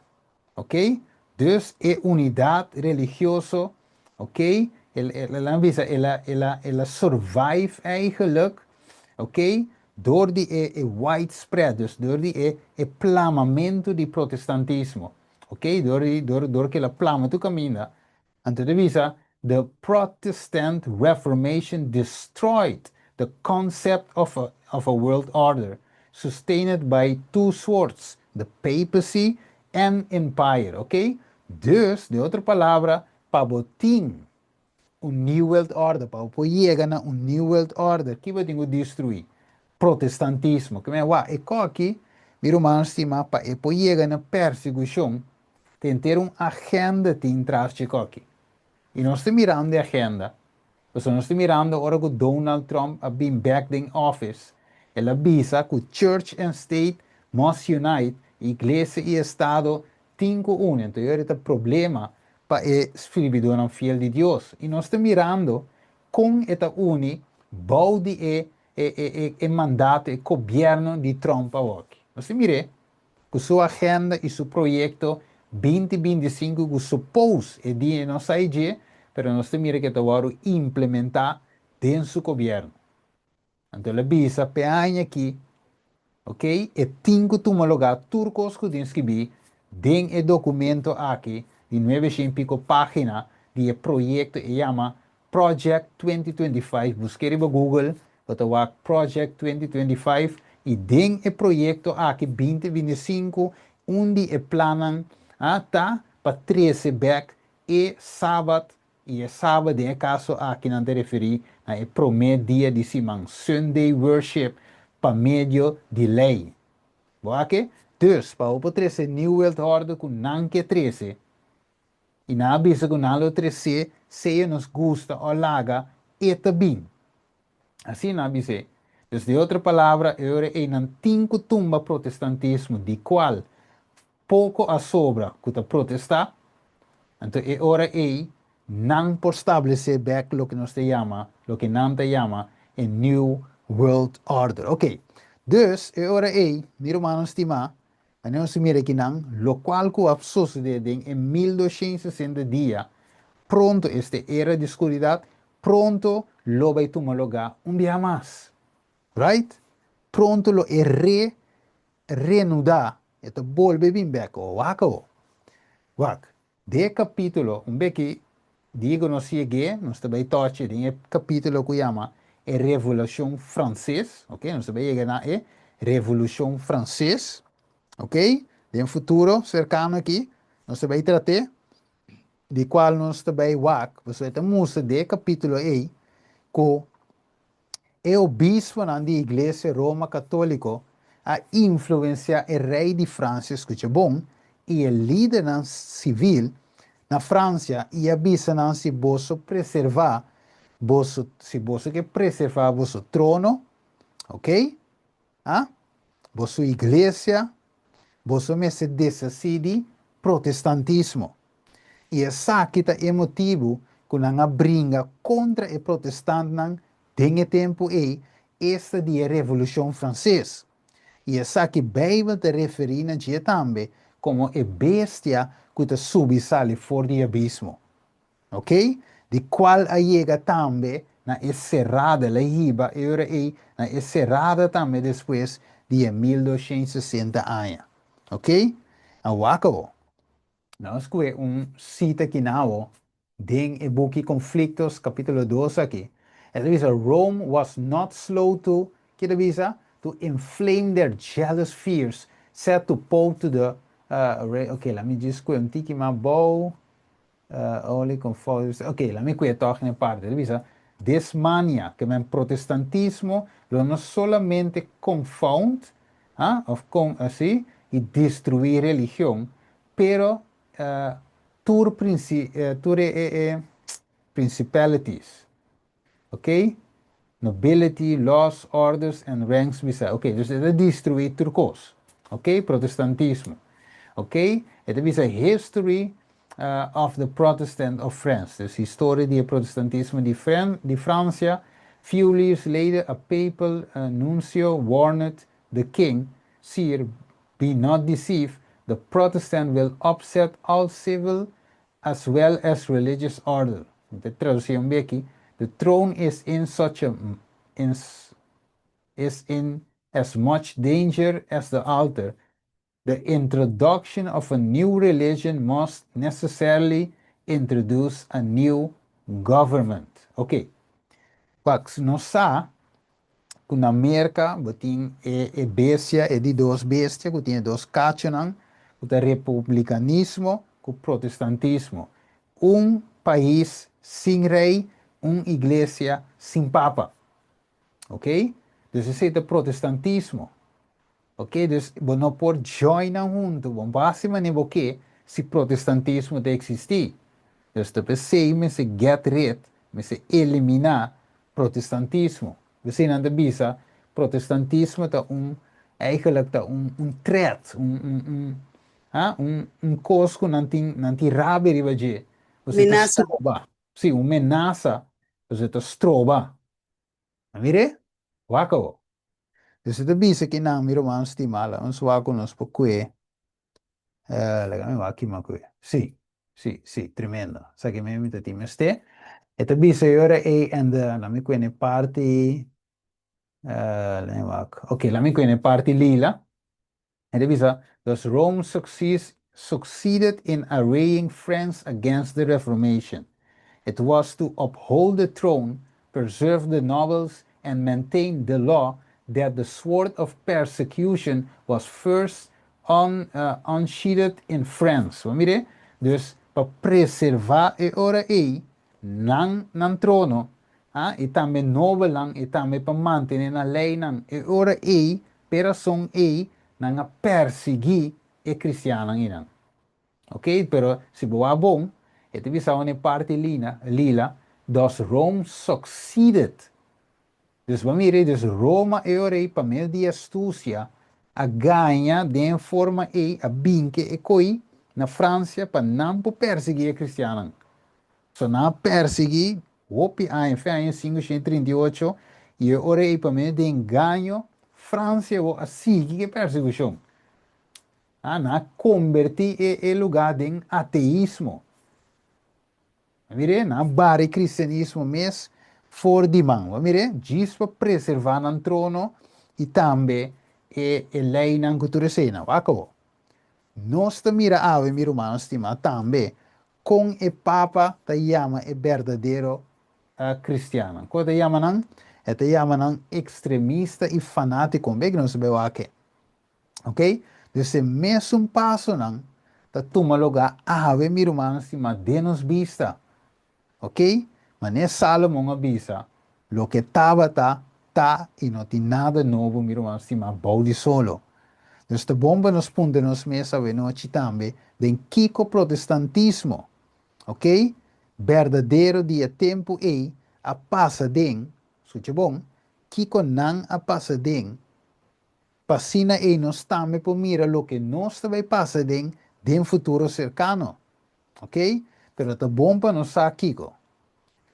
Ok, dus e unidat religioso, ok, el el a bisa el a el a el a survive eigenlijk, ok, dor di e e widespread, dus dor di e e plamamentu di protestantismo, ok, dor di dor dor ku el a plama tur kaminda. Anto ta bisa, The Protestant Reformation destroyed the concept of a of a world order sustained by two swords, the papacy and empire. Ok? Dus, den otro palabra, pa bo tin un New World Order, pa bo por yega na un New World Order, ki bo tin ku destruí? Protestantismo. Ke men wak, e koki, mi ruman stimá, pa e por yega na persekushon, Ta henter un agenda tin tras dje koki. I nos ta mirando e agenda, pasobra nos ta mirando ora ku Donald Trump a bin bek den office, el a bisa ku church and state must unite, iglesia i estado tin ku uni. Anto e ora ta problema pa e sirbidónan fiel di Dios. I nos ta mirando kon e ta uni bou di e e e mandato, e gobièrnu di Trump awoki. Nos ta mir'é. Ku su agenda i su proyekto 2025 ku suppose e dia no sa e dje, pero nos ta mira ku e ta wòrdu implementá den su gobièrnu. Anto el a bisa p'e aña aki, ok, e tin ku tuma lugá tur kos ku tin skibí den e dokumento aki di nuebe shen piko página di e proyekto e yama Project 2025, busk'é riba Google, bo ta wak Project 2025 i den e proyekto aki 2025 un di e plannan a ta pa trese bèk e Sabat i e Sabat den e kaso aki nan ta referí na e promé dia di siman, Sunday worship, pa medio di lei. Bo wak e? Dus, pa bo por trese New World Order ku nan ke trese, I nan a bisa ku nan lo tres'é sea nos gusta o laga, e ta bin. Asina nan a bis'é. Dus di otro palabra, e ora ei nan tin ku tumba protestantismo, di kual poko a sobra ku ta protestá, anto e ora ei nan por stablesé bèk loke nos ta yama, loke nan ta yama e New World Order. Oké, dus e ora ei, mi rumannan stimá, Anto nos mira kinan lokual ku a sosodé den e 1260 dia, pronto este era di skuridat pronto lo bai tuma lugá un biaha mas. Right? Pronto lo e re renudá, e ta bolbe bin bèk. O wak awo. Wak, den e kapítulo, un beki dia ku nos yeg'é, nos ta bai tòchi den e kapítulo ku yama e Revolushon Franses, ok, nos ta bai yega na e Revolushon Franses, ok, den futuro serkano aki, nos ta bai trat'é, di kual nos ta bai wak, pasobra e ta mustra den e kapítulo ei ku E obisponan di Iglesia Roma Katóliko a influensiá e rei di Fransia, skucha bon, i e lidernan sivil na Fransia i a bisa nan si boso preservá boso, si boso ke preservá boso trono, ok, a, boso iglesia, boso mester deshasí di protestantismo. I esaki ta e motibu ku nan a bringa kontra e protestantnan den e tempu ei, esta di e Revolushon Franses. I esaki Beibel ta referí na dje tambe komo e bestia ku ta subi sali for di abismo. Ok? Di kual a yega tambe na e serada, el a hiba e ora ei na e serada tambe despues di e 1260 aña. Ok? A wak awor. Nos kue un sita kinawo den e buki Conflictos capítulo 2 aki. E ta bisa, Rome was not slow to, ki ta bisa? To inflame their jealous fears, said to Pope to the, ok, laat me just kue un tiki mas bou, only confused, ok, laat me kue toch na e parte. E ta bisa, this mania, ke men protestantismo, lo no solamente confound, ah, of con, así, i destruí religion, pero tur princi tur e e principalities, ok, nobility, laws, orders and ranks bisa, ok, dus e ta destruí tur kos, ok, protestantismo, ok, e ta bisa history of the Protestant of France, dus historia di e protestantismo di Fran di Francia, few years later a papal nuncio warned the king, Sir, be not deceived, the Protestant will upset all civil as well as religious order. Mi ta traducí un beki, the throne is in such a in is in as much danger as the altar. The introduction of a new religion must necessarily introduce a new government. Ok. Wak, nos sa ku na Merka bo tin e e bestia, e di dos bestia ku tin e dos kachonan, ku ta republikanismo ku protestantismo. Un pais sin rei, un iglesia sin papa. Ok? Dus esei ta protestantismo. Ok, dus bo no por join nan huntu, bo no por hasi manera bo ke si protestantismo ta eksistí. Dus ta p'esei mester get rid, mester eliminá protestantismo. P'esei nan ta bisa protestantismo ta un, eigenlijk ta un un threat, un un un ha un un kos ku nan tin nan tin rabia riba dje, pasobra e ta
Menasa.
stroba. Sí, un menasa, pasobra e ta stroba. A mir'é? Wak awor. Dus e ta bisa ki nan, mi ruman stimá, laga nos wak ku nos por kue. Laga mi wak kima kue. Sí, sí, sí, tremendo. Sa ki mi ta tin mester. E ta bisa e ora ei en de, laga mi kue na e parti, laga mi wak. Ok, laga mi kue na e parti lila. E ta bisa, Thus Rome succeeded in arraying France against the Reformation. It was to uphold the throne, preserve the nobles and maintain the law that the sword of persecution was first unsheathed in France. Bo mira? Dus pa preserva e ora ei nan nan trono, ah, i tambe nobelnan i tambe pa mantene nan leinan e ora ei. P'e rason ei nan a persiguí e kristiannan einan. Ok, pero si bo wak bon, e ta bisa awe na e parti lina, lila, Thus Rome succeeded. Dus bo a mira ei, dus Roma e ora ei pa medio di astusia a gaña den e forma ei, a binke e koi na Fransia pa nan por persiguí e kristiannan. So nan a persiguí hopi aña, fe aña 538, i e ora ei pa medio di engaño, Francia bo a sigui ku e persekushon. Ah, nan a kombertí e e lugá den ateismo. A mir'é, nan a bara e kristianismo mes for di man. Bo a mir'é, djis pa preservá nan trono i tambe e e leinan ku tur eseinan. Wak awor. Nos ta mira awe, mi rumannan stimá, tambe kon e Papa ta yama e berdadero kristiannan. Kon e ta yama nan? E ta yama nan ekstremista i fanátiko. Bek nos ta bai wak e. Ok? Dus e mesun pasonan ta tuma lugá awe, mi rumannan stimá, den nos bista. Ok? Manera Salomon a bisa, Loke tabata, ta i no tin nada nobo, mi ruman stimá, bou di solo. Dus ta bon pa nos puntra nos mes awenochi tambe den kiko protestantismo, ok, berdadero di e tempu ei a pasa den, skucha bon, kiko nan a pasa den, pa asina ei nos tambe por mira loke nos ta bai pasa den den futuro serkano. Ok? Pero ta bon pa nos sa kiko.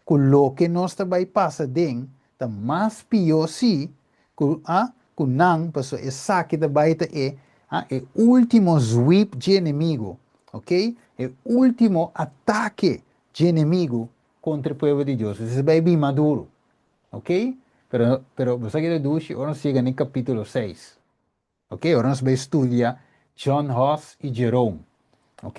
Ku loke nos ta bai pasa den ta mas pió sí ku a ku nan pasobra esaki ta bai ta e a e último zwip dje enemigu. Ok? E último atake dje enemigu kontra e pueblo di Dios. Esei ta bai bin maduro. Ok? Pero pero bo sa keda dushi ora nos yega na e kapítulo seis. Ok, ora nos bai studia John Huss i Jerome. Ok,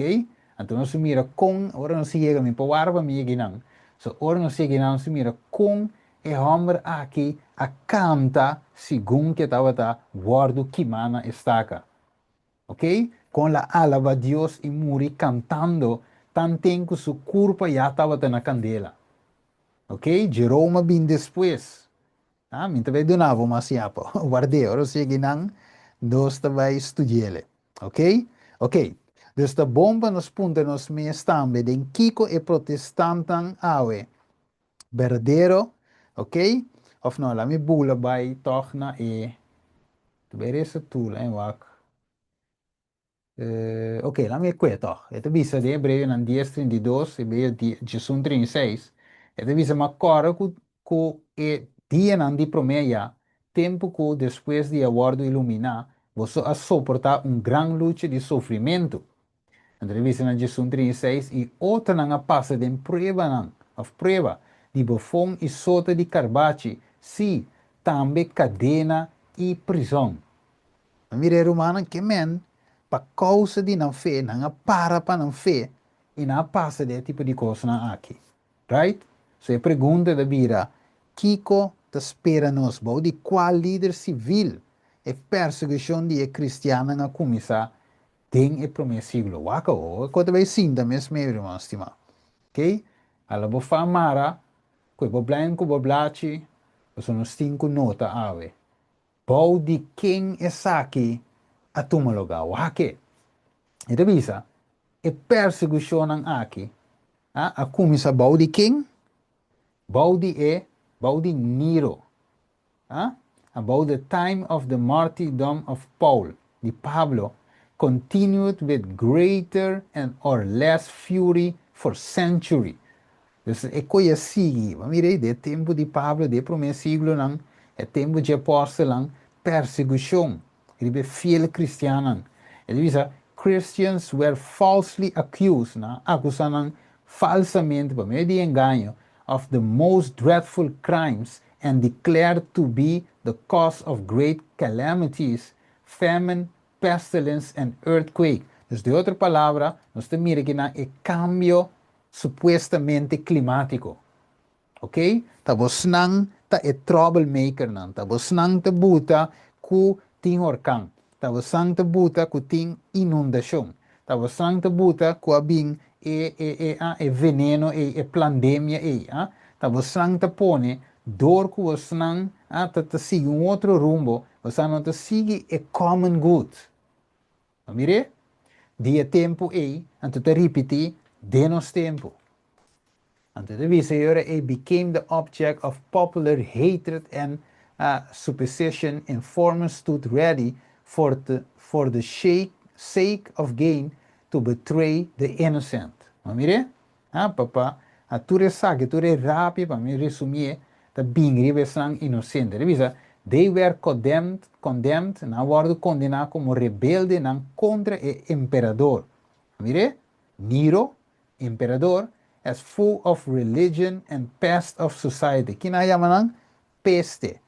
anto nos mira kon, ora nos yega, mi por warda pa mi yega einan. So, ora nos yega einan, nos mira kon e hòmber aki a kanta segun ku e tabata wòrdu kimá na e staka. Ok, kon el a alabá Dios i muri kantando tanten ku su kurpa ya tabata na kandela. Ok, Jerome a bin despues. Ah, mi ta bai duna bo mas yapa. Ward'é, ora nos yega einan, nos ta bai studi'el. Ok? Ok. Dus ta bon pa nos puntra nos mes tambe den kiko e protestantnan awe berdadero, ok? Of no, laat mi bula bai tòg na e, ta bai resa tur, laat mi wak. Ok, laat mi kue tòg. E ta bisa den Hebreonan dies trinta i dos, Hebreo diesun trinta i seis, e ta bisa, Ma kòrda ku ku e dianan di promé ya, tempu ku despues di a wòrdu iluminá, boso a soportá un gran lucha di sufrimentu. Anto ta bisa na diesun trinta i seis, I otronan a pasa den pruebanan, òf prueba, di bofon i sota di karbachi, sí, tambe kadena i prizòn. A mira e rumannan ke men pa kousa di nan fe, nan a para pa nan fe i nan a pasa den e tipo di kosnan aki. Right? So e pregunta ta bira, kiko ta spera nos? Bou di kua lider sivil e persekushon di e kristiannan a kuminsá den e promé siglo? Wak awor, e kos ta bai sinta mes medio, ruman stimá. Oké? Ala bo fa mara ku e bo blèn ku bo blachi, pasobra nos tin ku nota awe. Bou di ken esaki a tuma lugá? Wak e! E ta bisa, E persekushonnan aki a a kuminsá bou di ken? Bou di e, bou di Nero. A About the time of the martyrdom of Paul, di Pablo, continued with greater and or less fury for century. Dus e koe a sigui. Bo mira ei, den e tempu di Pablo, den e promé siglonan, e tempu dje apòstelnan, persekushon riba e fiel kristiannan. E ta bisa, Christians were falsely accused, nan a akusá nan falsamente pa medio di engaño, of the most dreadful crimes and declared to be the cause of great calamities, famine, pestilence and earthquake. Dus den otro palabra, nos ta mira kinan e kambio supuestamente klimátiko. Ok? Ta bosnan ta e troublemakernan, ta bosnan ta buta ku tin horkan, ta bosnan ta buta ku tin inundashon, ta bosnan ta buta ku a bin e e e a e veneno ei, e plandemia ei, a. Ta bosnan ta pone dor ku bosnan a ta ta sigui un otro rumbo, bosnan no ta sigui e common good. Bo mir'é? Di e tempu ei, anto ta ripití den nos tempu. Anto ta bisa e ora ei became the object of popular hatred and superstition, informers stood ready for the for the shake sake of gain to betray the innocent. Bo mir'é? Ha, papa, a tur esaki, tur e rabia, pa mi resumié, ta bin riba esnan inosente. Ta bisa, They were condemned, condemned, nan a wòrdu kondená komo rebeldenan kontra e emperador. Mir'é, Nero, emperador, as foe of religion and pest of society. Ki nan a yama nan? Peste,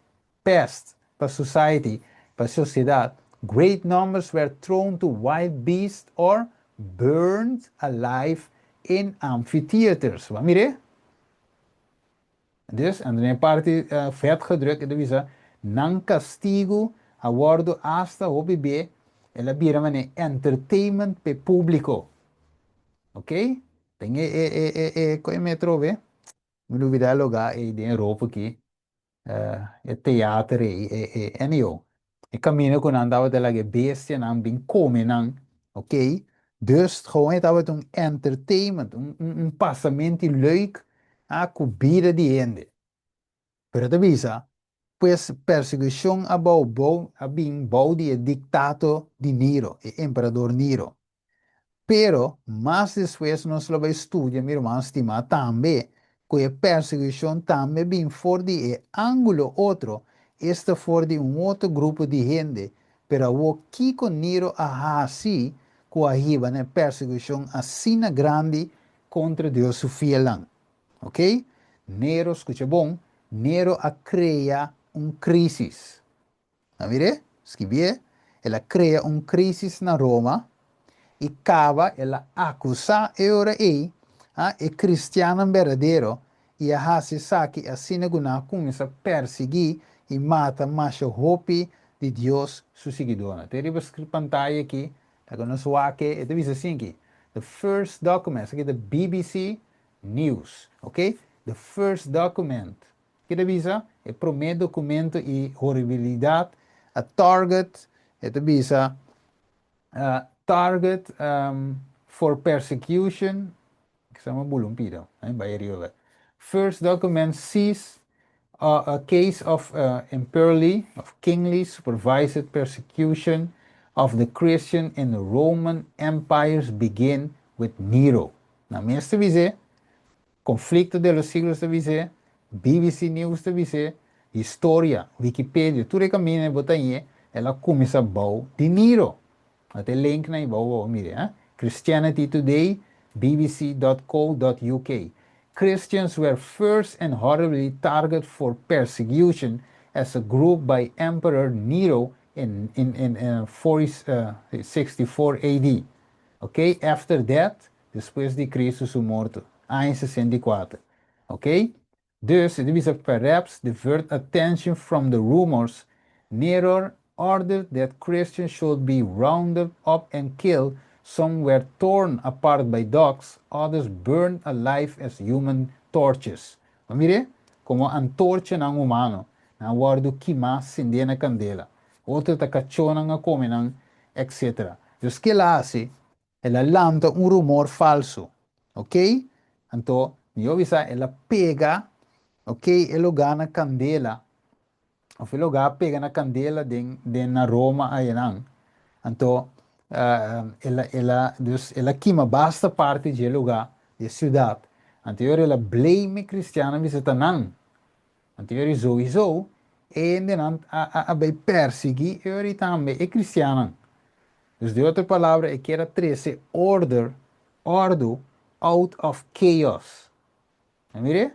pest. pa society, pa sosiedat, great numbers were thrown to wild beasts or burned alive in amphitheaters. Bo a mir'é? Dus, en den e parti vet gedruk e ta bisa, nan kastigu a wòrdu asta hopi be el a bira manera entertainment p'e públiko. Ok? Den e e e e e koe metro be? Mi lubida e lugá ei den Europa aki. E teater ei, e e anyhow. E kaminda ku nan tabata laga e bestianan bin kome nan, ok. Dus gewoon e tabata un entertainment, un un un pasamenti leuk a ku bida di hende. Pero e ta bisa, pues persekushon a bou bou a bin bou di e diktato di Nero, e emperador Nero. Pero, mas despues nos lo bai studia, mi ruman stimá, tambe ku e persekushon tambe bin for di e ángulo otro, esta for di un otro grupo di hende. Pero awor kiko Nero a hasi ku a hiba na e persekushon asina grandi kontra Dios su fielnan? Oké? Nero, skucha bon, Nero a krea un krísis. A mir'é? Skibié, El a krea un krísis na Roma i kaba el a akusá e ora ei e kristiannan berdadero i a hasi esaki asina ku nan a kuminsá persiguí i mata masha hopi di Dios su siguidónan. Te riba pantaya aki ta ku nos wak e ta bisa asin aki, The first document, esaki ta BBC News, ok, The first document Ki ta bisa? E promé dokumento i horibilidat a target, e ta bisa, target for persecution, kisa mi a bula un pida, mi bai ariba bek. First document sees a case of imperially of kingly supervised persecution of the Christian in the Roman Empires begin with Nero. Nan mes ta bis'é Conflicto de los siglos ta bis'é, BBC News ta bis'é, historia, Wikipedia, tur e caminda bo ta ñe, el a cuminsa bou di Nero. A ta e link nan bou bo mira, eh. Christianity Today, bbc dot co dot uk. Christians were first and horribly target for persecution as a group by Emperor Nero in in in 64 AD. Ok, after that, Despues di Cristo su morto, aña 64. Ok? Dus, e ta bisa, perhaps divert attention from the rumors, Nero ordered that Christians should be rounded up and killed, some were torn apart by dogs, others burned alive as human torches. Bo mir'é? Komo antorchanan humano, nan a wòrdu kimá sendé na kandela. Otro ta kachónan a kome nan, etc. Dus kila hasi? El a lanta un rumor falso, ok? Anto, mi obi sa el a pega, ok, e lugá na kandela, of e lugá a pega na kandela den, den na Roma ayanan. Anto, el a, el a, dus el a kima basta parti dje lugá, dje siudat. Anto e ora el a blame e kristiannan bisa ta nan. Anto e ora souiso e hendenan a, a, a bai persiguí e ora tambe e kristiannan. Dus di otro palabra e kier a trece order, ordu, out of chaos. A mir'é?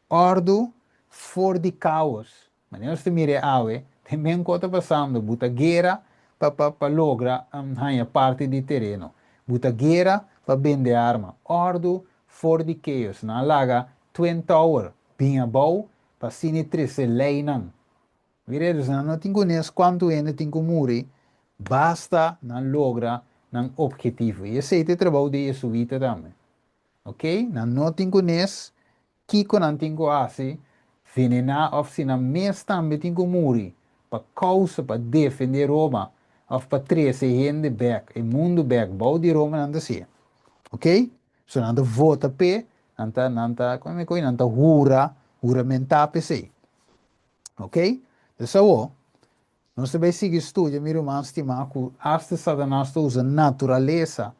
Ordu for di caos. Manera nos ta mir'é awe, den men cu ta pasando, bo ta guera pa pa pa logra haña parti di tereno. Bo ta guera pa bende arma. Ordu for di chaos. Nan a laga Twin Tower bin abou pa asina e trece leynan. Mira, dus nan no tin ku nes kuantu hende tin ku muri, basta nan logra nan obhetivo. I esei ta e trabou di jesuita tambe. Ok, nan no tin ku nes kiko nan tin ku hasi, venená òf si nan mes tambe tin ku muri pa kousa pa defendé Roma òf pa trese hende bèk, e mundu bèk bou di Roma nan ta hasié. Ok, so nan ta vota p'e, nan ta, nan ta, nan ta hura, huramentá p'esei. Ok? Dus awor, nos ta bai sigui studia, mi ruman stimá, ku asta Satanas ta usa naturalesa.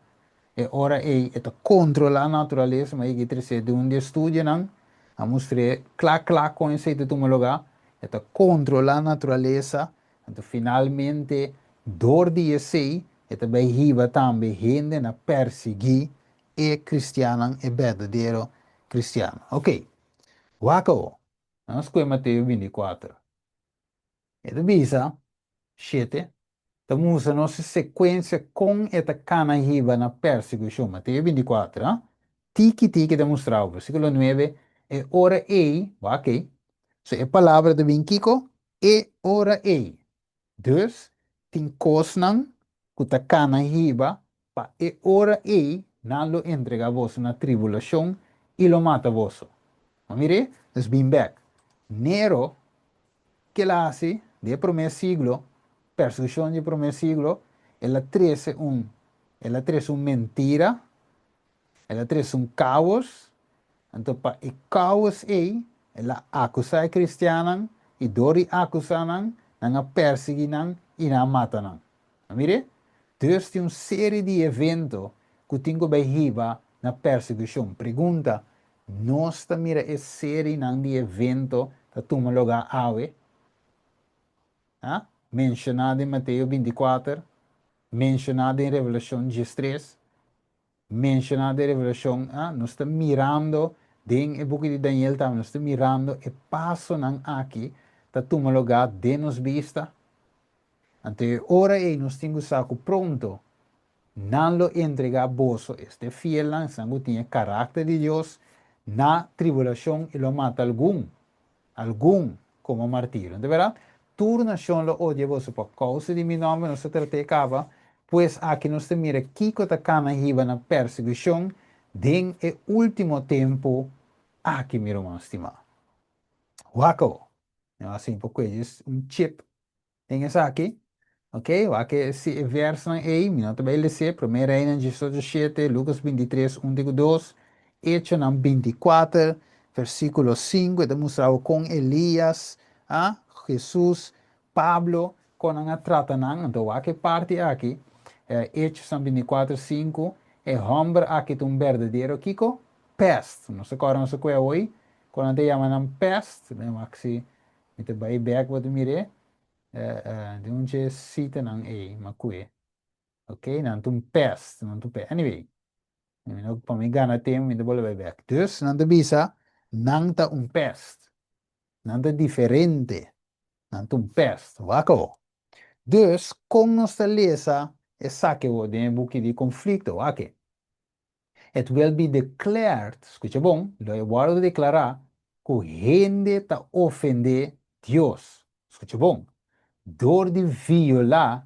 E ora ei e ta kontrolá naturalesa, ma e tresé den un di e studionan, a mustr'é kla kla kon esei ta tuma lugá. E ta kontrolá naturalesa, anto finalmente dor di esei e ta bai hiba tambe hende na persiguí e kristiannan, e berdadero kristiannan. Ok, wak awor. Nan skohe Mateo 24. E ta bisa, 7, ta mustra nos e sekuensia kon e ta kana hiba na persekushon. Mateo 24, ha? Tiki tiki ta mustra. Versíkulo 9, e ora ei, wak ei. So e palabra ta bin kiko? E ora ei. Dus, tin kosnan ku ta kana hiba pa e ora ei nan lo entregá boso na tribulashon i lo mata boso. Bo mir'é? Dus bin bèk. Nero, ke el a hasi den e promé siglo, persekushon di e promé siglo, el a trese un, el a trese un mentira, el a trese un kaos, anto pa e kaos ei el a akusá e kristiannan i dor di akusá nan, nan a persiguí nan i nan a mata nan. A mir'é? Dus tin un serie di evento ku tin ku bai hiba na persekushon. Pregunta, Nos ta mira e serienan di evento ta tuma lugá awe? Ha? Menshoná den Mateo 24, menshoná den Revelashon 13, menshoná den Revelashon, ha? Nos ta mirando den e buki di Daniel tambe, nos ta mirando e pasonan aki ta tuma lugá den nos bista. Anto e ora ei nos tin ku sa ku pronto nan lo entregá boso, esta e fielnan, esnan ku tin e karakter di Dios, na tribulashon i lo mata algun, algun, komo martirio. No ta bèrdat? Tur nashon lo odia boso pa kousa di mi nòmber, nos ta trat'é kaba. Pues aki nos ta mira kiko ta kana hiba na persekushon den e último tempu aki, mi ruman stimá. Wak awor. Mi a hasi un poko djis un chip Den esaki, ok, wak e si e versnan ei, mi no ta bai les'é, Promé Reinan 18:7, Lukas 23, 1 te ku 2, Echonan 24, versíkulo 5, e ta mustra bo kon Elias, a, Hesus, Pablo, kon nan a trata nan. Anto wak e parti aki, Echosnan 24, 5, e hòmber aki ta un berdadero kiko? Pèst. Nos ta kòrda nos a kue awoi, kon nan ta yama nan pèst? Ben wak si Mi ta bai bek bo ta mir'é den un dje sitanan ei m'a kue. Ok, nan ta un pest, nan ta un pest. Anyway, mi no, pa mi gana tempu mi ta bolbe bai bek. Dus nan ta bisa nan ta un pest. Nan ta diferente. Nan ta un pest. Wak awor. Dus kon nos ta lesa esaki awor den e buki di konflikto? Wak e. It will be declared, skucha bon, lo e wòrdu deklará ku hende ta ofendé Dios, skucha bon, dor di violá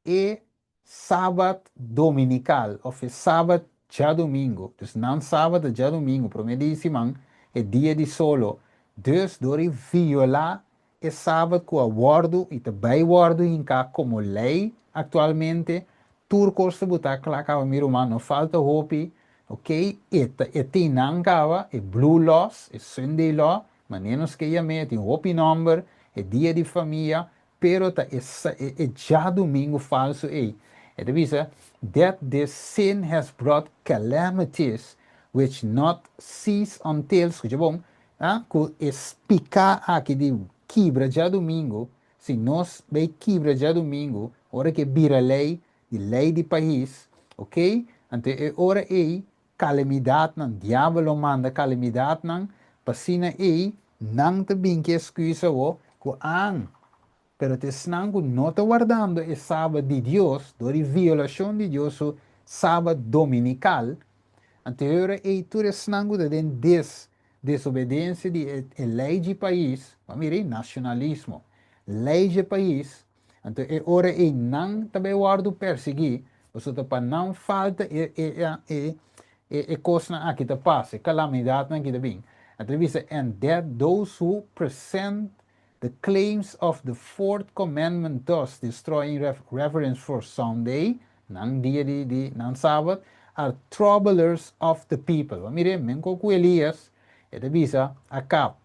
e Sabat dominikal òf e Sabat djadumingu, dus nan Sabat ta djadumingu, promé dia di siman, e dia di solo, dus dor di violá e Sabat ku a wòrdu i ta bai wòrdu hinká komo lei aktualmente, tur kos ta butá kla kaba mi ruman, no falta hopi, ok, e ta e tin nan kaba, e blue laws, e Sunday law, manera nos ke yam'é, e tin hopi nòmber, e dia di famia, pero ta e e e djadumingu falsu ei. E ta bisa, That this sin has brought calamities which not cease until, skucha bon, A Ku e spiká aki di kibra djadumingu, si nos bay kibra djadumingu, ora ku e bira lei, di lei di pais, ok, anto e ora ei kalamidatnan, diabel lo manda kalamidatnan, pa asina ei nan ta bin ku e eskusa awo ku an, pero ta esnan ku no ta wardando e Sabat di Dios, dor di violashon di Dios su Sabat dominikal, Anto e ora ei tur esnan ku ta den des desobedensia di e e lei dje pais, bo a mira ei, nacionalismo, lei dje pais, anto e ora ei nan ta bai wòrdu persiguí, pasobra ta pa nan falta e e e e e kosnan aki ta pasa, e kalamidatnan aki ta bin. Anto e bisa, And that those who present the claims of the fourth commandment thus destroying reverence for Sunday, nan dia di di nan Sabat, are troublers of the people. Bo mira, menko ku Elias, e ta bisa Akab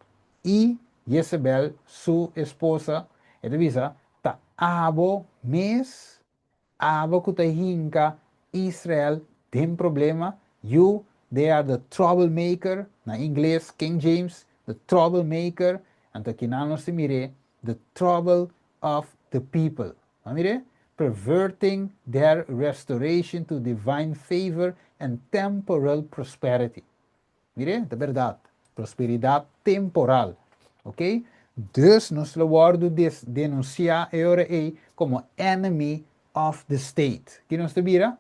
i Jezebel, su esposa, e ta bisa, ta abo mes Abo ku ta hinka Israel den problema, you, they are the trouble maker, na ingles, King James, the trouble maker, anto kinan nos ta mir'é, the trouble of the people. Bo a mir'é? Perverting their restoration to divine favor and temporal prosperity. Mir'é, ta bèrdat, prosperidat temporal. Ok? Dus nos lo wòrdu denunsiá e ora ei komo enemy of the state. Ki nos ta bira?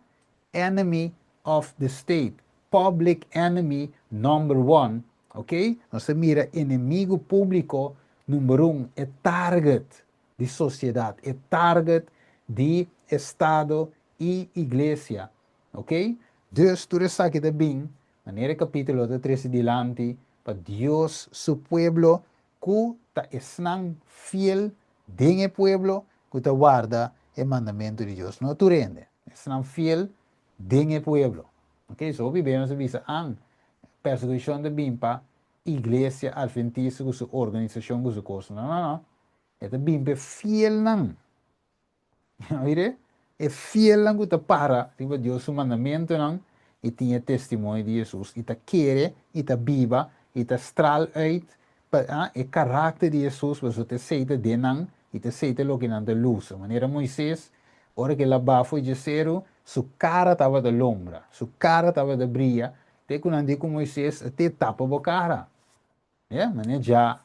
Enemy of the state. Public enemy number one. Ok? Nos ta mira enemigu públiko number un, e target di sosiedat, e target di estado i iglesia. Ok? Dus tur esaki ta bin, manera e kapítulo ta trese dilanti, pa Dios su pueblo ku ta esnan fiel den e pueblo ku ta warda e mandamentu di Dios. No tur hende, esnan fiel den e pueblo. Ok, so hopi bes nos ta bisa, an, persekushon ta bin pa Iglesia Adventista ku su organisashon ku su kosnan. No, no, no. E ta bin pa e fielnan. Mire, e fielnan ku ta para riba Dios su mandamentunan i tin e testimonio di Hesus i ta kere i ta biba i ta stral uit pa e karakter di Hesus, pasobra ta esei ta den nan i ta esei ta loke nan ta lusa. Manera Moises, ora ku el a baha for dje seru, su kara tabata lombra, su kara tabata bria, te ku nan di ku Moises, Te tapa bo kara. Ya, manera dja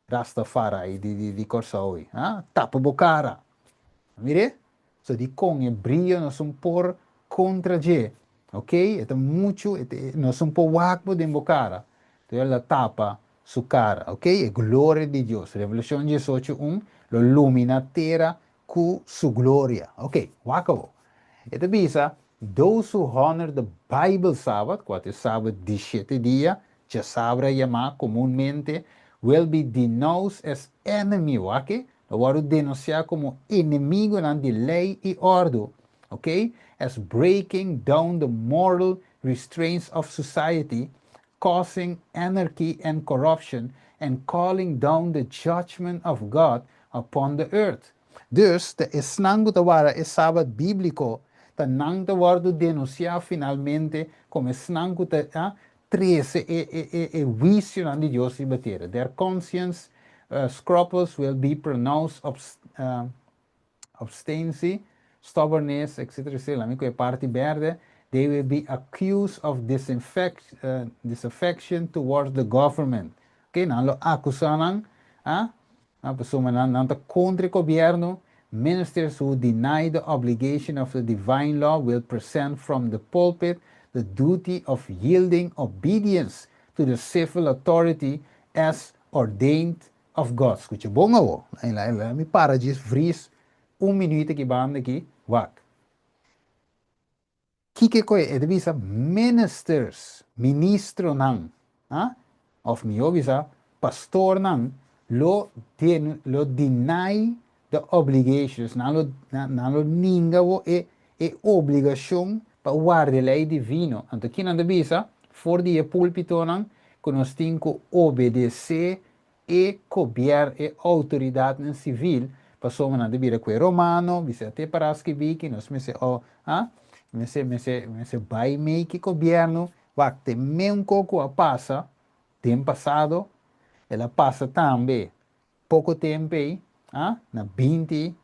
Rastafari di Kòrsou ei. Ha? Tapa bo kara. Mir'é? So dikon e brio nos un por kontra dje. Ok? E ta muchu, e ta, nos un por wak bo den bo kara. Enton el a tapa su kara. Ok? E gloria di Dios. Revelashon 18, un, lo lumina tera ku su gloria. Ok, wak awor. E ta bisa, Those who honor the Bible Sabbath, kua ta e Sabat di shete dia, djasabra yamá komunmente, will be denounced as enemy, wak e, lo wòrdu denunsiá komo enemigunan di lei i òrdu, ok, as breaking down the moral restraints of society, causing anarchy and corruption, and calling down the judgment of God upon the earth. Dus, ta esnan ku ta warda e Sabat bíbliko, ta nan ta wòrdu denunsiá finalmente komo esnan ku ta trese e huisionan di Dios riba tera. Their conscience scruples will be pronounced obstinacy, stubbornness, etc. Etc. Lami ku e parti berde, they will be accused of disaffection towards the government. Ok, nan lo akusá nan, ah, pasobra nan ta kontra e gobièrnu. Ministers who deny the obligation of the divine law will present from the pulpit the duty of yielding obedience to the civil authority as ordained of God. Skucha bon awo. Laat mi para djis vries un minuut aki banda aki. Wak. Kiko ku e ta bisa ministers, ministronan, ah? Òf mihó bisa pastornan lo deny the obligations, nan lo ninga bo e obligashon pa warda e lei divino. Anto ki nan ta bisa for di e púlpitonan? Ku nos tin ku obedesé e gobièrnu, e outoridatnan sivil, pasobra nan ta bira ku e romano, bisa te para skibí ki nos mester o a mester mester mester bai mei ki gobièrnu. Wak, te meun kos ku a pasa den pasado, el a pasa tambe poko tempu ei, a na binti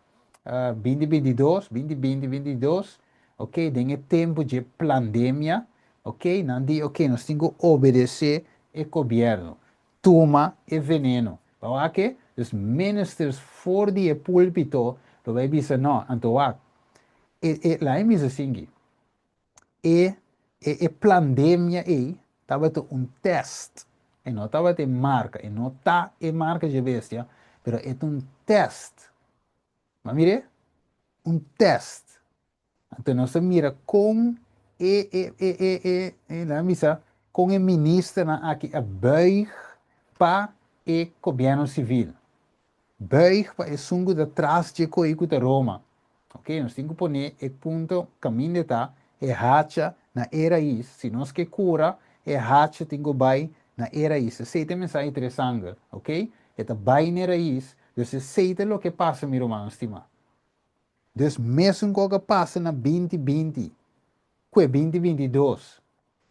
binti 22, 2020 22, ok, den e tempu dje plandemia, ok, nan di, ok, nos tin ku obedesé e gobièrnu. Tuma e veneno. Pa wak e? Dus ministers for di e pulpito lo bai bisa no, anto wak. E laga mi bisa sinki. E plandemia ei tabata un test. E no tabata e marka, e no ta e marka dje bestia, pero e ta un test. Bo a mira? Un test. Anto nos a mira kon e e e e e e laga bisa kon e ministernan aki a buig pa e gobièrnu sivil. Buig pa esun ku ta tras dje koi ku ta Roma. Ok, nos tin ku pone e punto kaminda ta e hacha na e rais. Si nos ke kura, e hacha tin ku bai na e rais. Esei ta e mensahe interesante, ok? E ta bai na e rais. Dus esei ta loke pasa, mi rumannan stimá. Dus mesun kos a pasa na 2020 ku e 2022,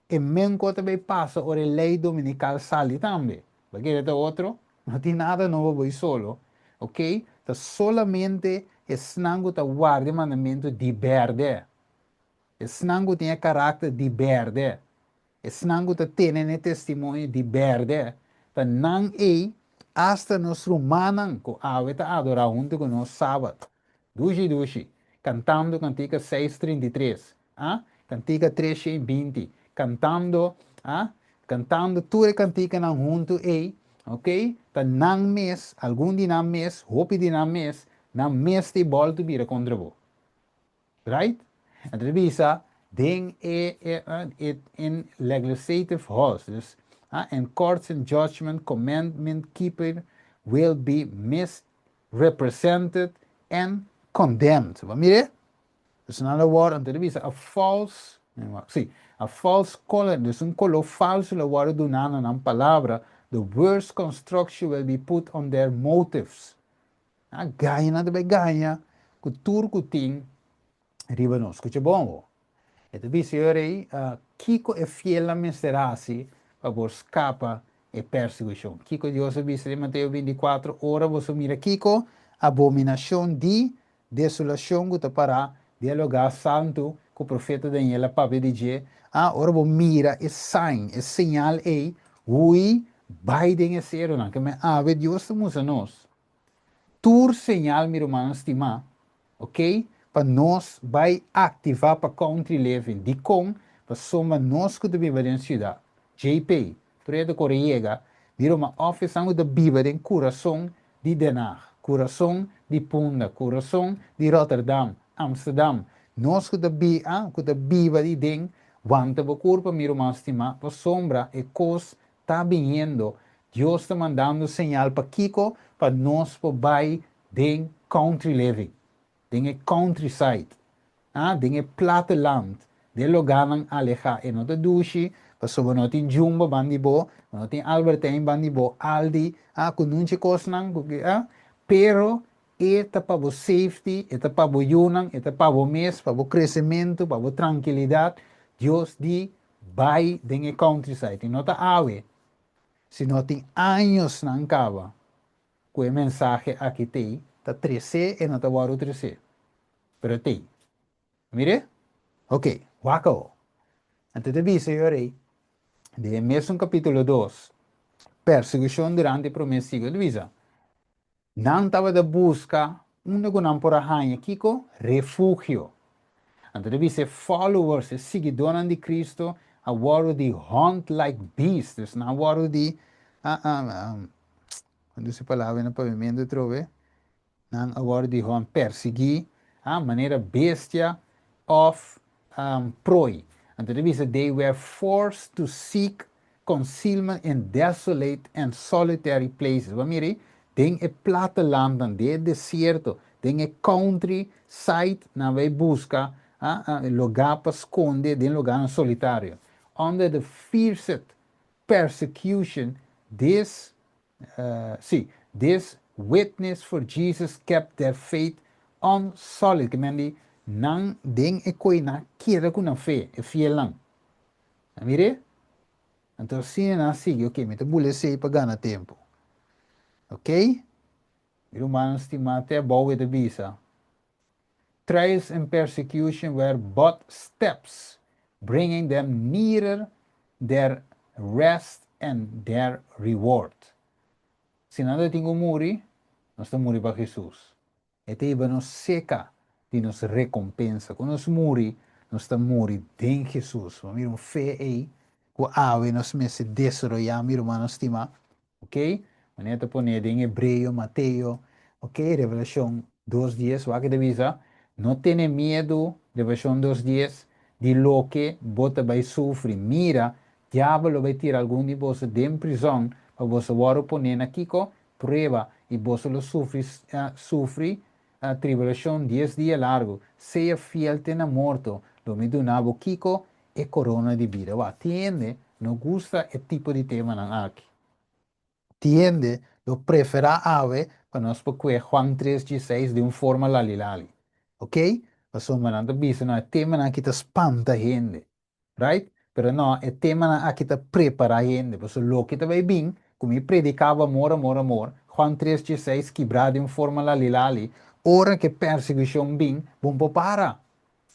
e men kos ta bay pasa ora e ley dominikal sali tambe. Bo kere ta otro? No tin nada nobo bo solo, ok? Ta solamente esnan ku ta warda e mandamentu di berde, esnan ku tin e karakter di berde, esnan ku ta tene n'e testimonio di berde, ta nan ei. Asta nos rumannan ku awe ta adorá huntu ku nos Sabat, dushi dushi, kantando kantika 633, a, kantika 320, kantando, a, kantando tur e kantikanan huntu ei, ok, ta nan mes, algun di nan mes, hopi di nan mes, nan mes ta e bòltu bira kontra bo. Right? Anto ta bisa den e e e in legislative halls, dus ah, and courts and judgment commandment keeper will be misrepresented and condemned. Bo mire? Dus nan lo wòrdu, anto ta bisa a false, si, a false color, dus un koló falso lo wòrdu duná na nan palabra, the worst construction will be put on their motives. A gaña nan ta bai gaña ku tur ku tin riba nos. Skucha bon bo. E ta bisa e ora ei, kiko e fielnan mester hasi pa por skapa e persekushon? Kiko Dios a bisa den Mateo 24, Ora boso mira kiko? Abominashon di desolashon ku ta pará den e lugá santu ku profeta Daniel a papia di dje. A Ora bo mira e sign, e señal ei, hui bai den e serunan. Ke men awe Dios ta mustra nos tur señal, mi rumannan stimá, ok, pa nos bai aktivá pa country living. Dikon? Pasobra nos ku ta biba den siudat, JP, tur e ta kore yega, mi ruman, òf esnan ku ta biba den kurason di Den Haag, kurason di Punda, kurason di Rotterdam, Amsterdam, nos ku ta bi, ah, ku ta biba di den, wanta bo kurpa, mi ruman stimá, pasobra e kos ta biniendo, Dios ta mandando señal pa kiko? Pa nos por bai den country living, den e countryside, ah, den e platteland, den loganan alehá. E no ta dushi, pasobra no tin Jumbo ban di bo, no tin Albert Heijn ban di bo, Aldi, ah, ku nunchi kosnan, ku, ah, pero e ta pa bo safety, e ta pa bo yunan, e ta pa bo mes, pa bo kresementu, pa bo trankilidat. Dios di bai den e countryside. I no ta awe, sino tin añosnan kaba ku e mensahe aki t'ei, ta tresé e no ta wòrdu tresé, pero t'ei. Mir'é? Ok, wak awo. Anto ta bisa e ora ei, den e mesun kapítulo 2, persekushon durante e promé siglo, ta bisa, Nan tabata buska unda ku nan por a haña kiko? Refugio. Anto ta bisa e followers, e siguidónan di Kristu a wòrdu di hunt like beasts. Dus nan a wòrdu di, kon ta e palabra na papiamentu atrobe? Nan a wòrdu di hunt, persiguí, manera bestia òf prooi. Anto ta bisa they were forced to seek concealment in desolate and solitary places. Bo a mira ei? Den e plattelandnan, den e desierto, den e country side nan bai buska lugá pa skonde den lugánan solitario. Under the fiercest persecution this Sí, this witness for Jesus kept their faith unsullied. Ke men di, nan den e koe nan a keda ku nan fe, e fielnan. A mir'é? Anto asina nan a sigui, ok, mi ta bula esei pa gana tempu. Ok? Mi rumannan stimá, te abou e ta bisa, Trials and persecution were but steps bringing them nearer their rest and their reward. Si nan ta tin ku muri, nos ta muri pa Hesus. E ta hiba nos seka di nos rekompensa. Ku nos muri, nos ta muri den Hesus. Bo mira un fe ei ku awe nos mester desaroyá, mi rumannan stimá. Ok, manera ta pone den Hebreo, Mateo, ok, Revelacion 2 dies, wak e ta bisa, No tene miedu, Revelacion 2 dies, di loke bo ta bai sufri. Mira, diabel lo bai tira algun di boso den prizon pa boso wòrdu poné na kiko? Prueba, i boso lo sufri, sufri tribulacion 10 dia largu. Sea fiel te na morto, lo mi duna bo kiko? E korona di bida. Wak, tin hende no gusta e tipo di temanan aki. Tin hende lo preferá awe pa nos por kue Juan 3:16 den un forma lalilali. Ok? Pasobra nan ta bisa no e temanan aki ta spanta hende. Right? Pero no, e temanan aki ta prepará hende. Pasobra loke ta bai bin, ku mi predikaba amor, amor, amor, Juan 3:16 kibrá den un forma lalilali, ora ku e persekushon bin, bo no por para.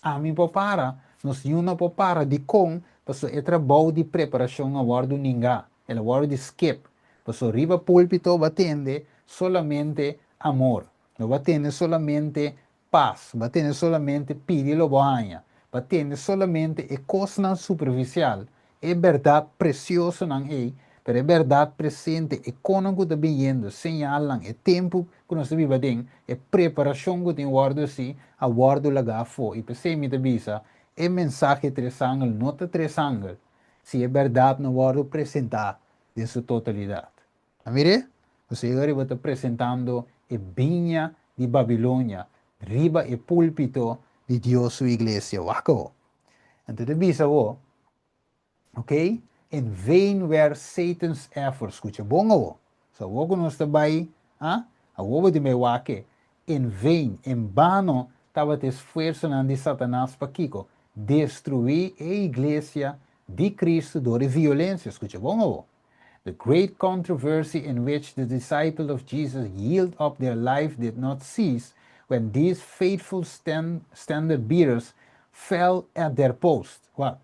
Ami por para, nos niun no por para. Dikon? Pasobra e trabou di preparashon a wòrdu ningá, el a wòrdu di skip. Paso riba púlpito bo a tende solamente amor. No bo a tende solamente pas. Bo a tende solamente pidi lo bo haña. Bo a tende solamente e kosnan superfisial, e bèrdat presiosonan ei, pero e bèrdat presente, e konan ku ta biniendo, señalnan, e tempu ku nos ta biba aden, e preparashon ku tin wòrdu hasi, a wòrdu lagá afó. I p'esei mi ta bisa, e mensahe tres angel no ta tres angel si e bèrdat no wòrdu presentá den su totalidat. A mir'é? Pasobra e ora bo ta presentando e biña di Babilonia riba e púlpito di Dios su iglesia. Wak awo. Anto ta bisa bo, ok, in vain were Satan's efforts. Skucha bon awo. So awo ku nos ta bai, ah, awo bo tin bai wak e. In vain, en bano tabata e esfuersonan di Satanas pa kiko? Destruí e iglesia di Cristo dor di violensia. Skucha bon awo. The great controversy in which the disciples of Jesus yield up their life did not cease when these faithful standard bearers fell at their post. Wak,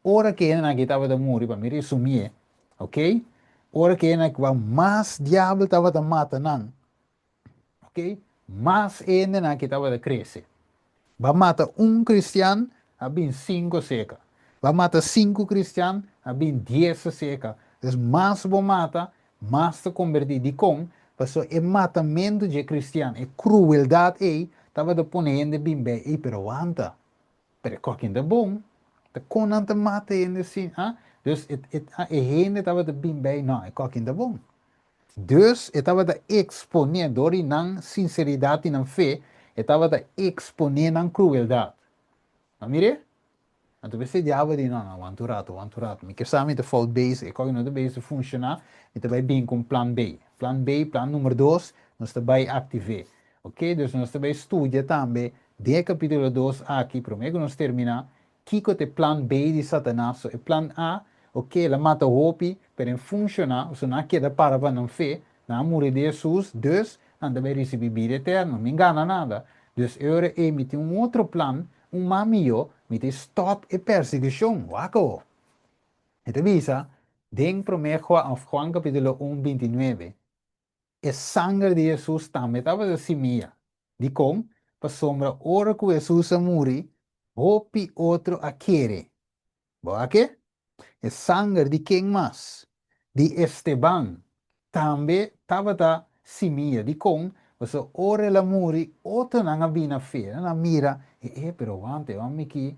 ora ku e hendenan aki tabata muri, pa mi resumié, ok, ora ku e hendenan aki, wak, mas diabel tabata mata nan, Ok, mas hendenan ki tabata krese. Ba mata un kristian, a bin sinku seka. Ba mata sinku kristian, a bin dies seka. Dus mas bo mata, mas ta kombertí. Dikon? Pasobra e matamentu dje kristian, e krueldat ei, tabata pone hende bin bei. Ei, pero wanta, pero e kokin ta bon. Ta kon nan ta mata hende asin, ah? Dus e, e, e hende tabata bin bei, no, e kokin ta bon. Dus e tabata eksponé, dor di nan sinseridat i nan fe, e tabata eksponé nan krueldat. A mir'é? Anto p'esei diabel di, No, no, wanta un ratu, wanta un ratu. Mi ke sa mi ta fout bezig, e kòke no ta bezig funshoná, mi ta bai bin ku un plan B. Plan B, plan number dos, nos ta bai aktiv'é. Oke, dus nos ta bai studia tambe den e kapítulo dos aki, promé ku nos terminá, Kiko ta e plan B di Satanas? So e plan A, ok, el a mata hopi, pero en funciona, so nan a keda para pa nan fe, nan a muri di Jesus, dus nan ta bay ricibi bida eterno, mi gana nada. Dus e ora ey mi tin un otro plan, un mas miyo, mi ta stop e persiguicion. Wak awo. E ta bisa den prome Juan, of Juan capitulo un 29, e sanger di Jesus tambe tabata simia. Dikon? Pasobra ora ku Hesus a muri, hopi otro a kere. Bo a ke? E sanger di ken mas? Di Esteban tambe tabata simia. Dikon? Pasobra ora el a muri, otronan a bini na fe. Nan a mira, E, e, pero wante, e hòmber aki,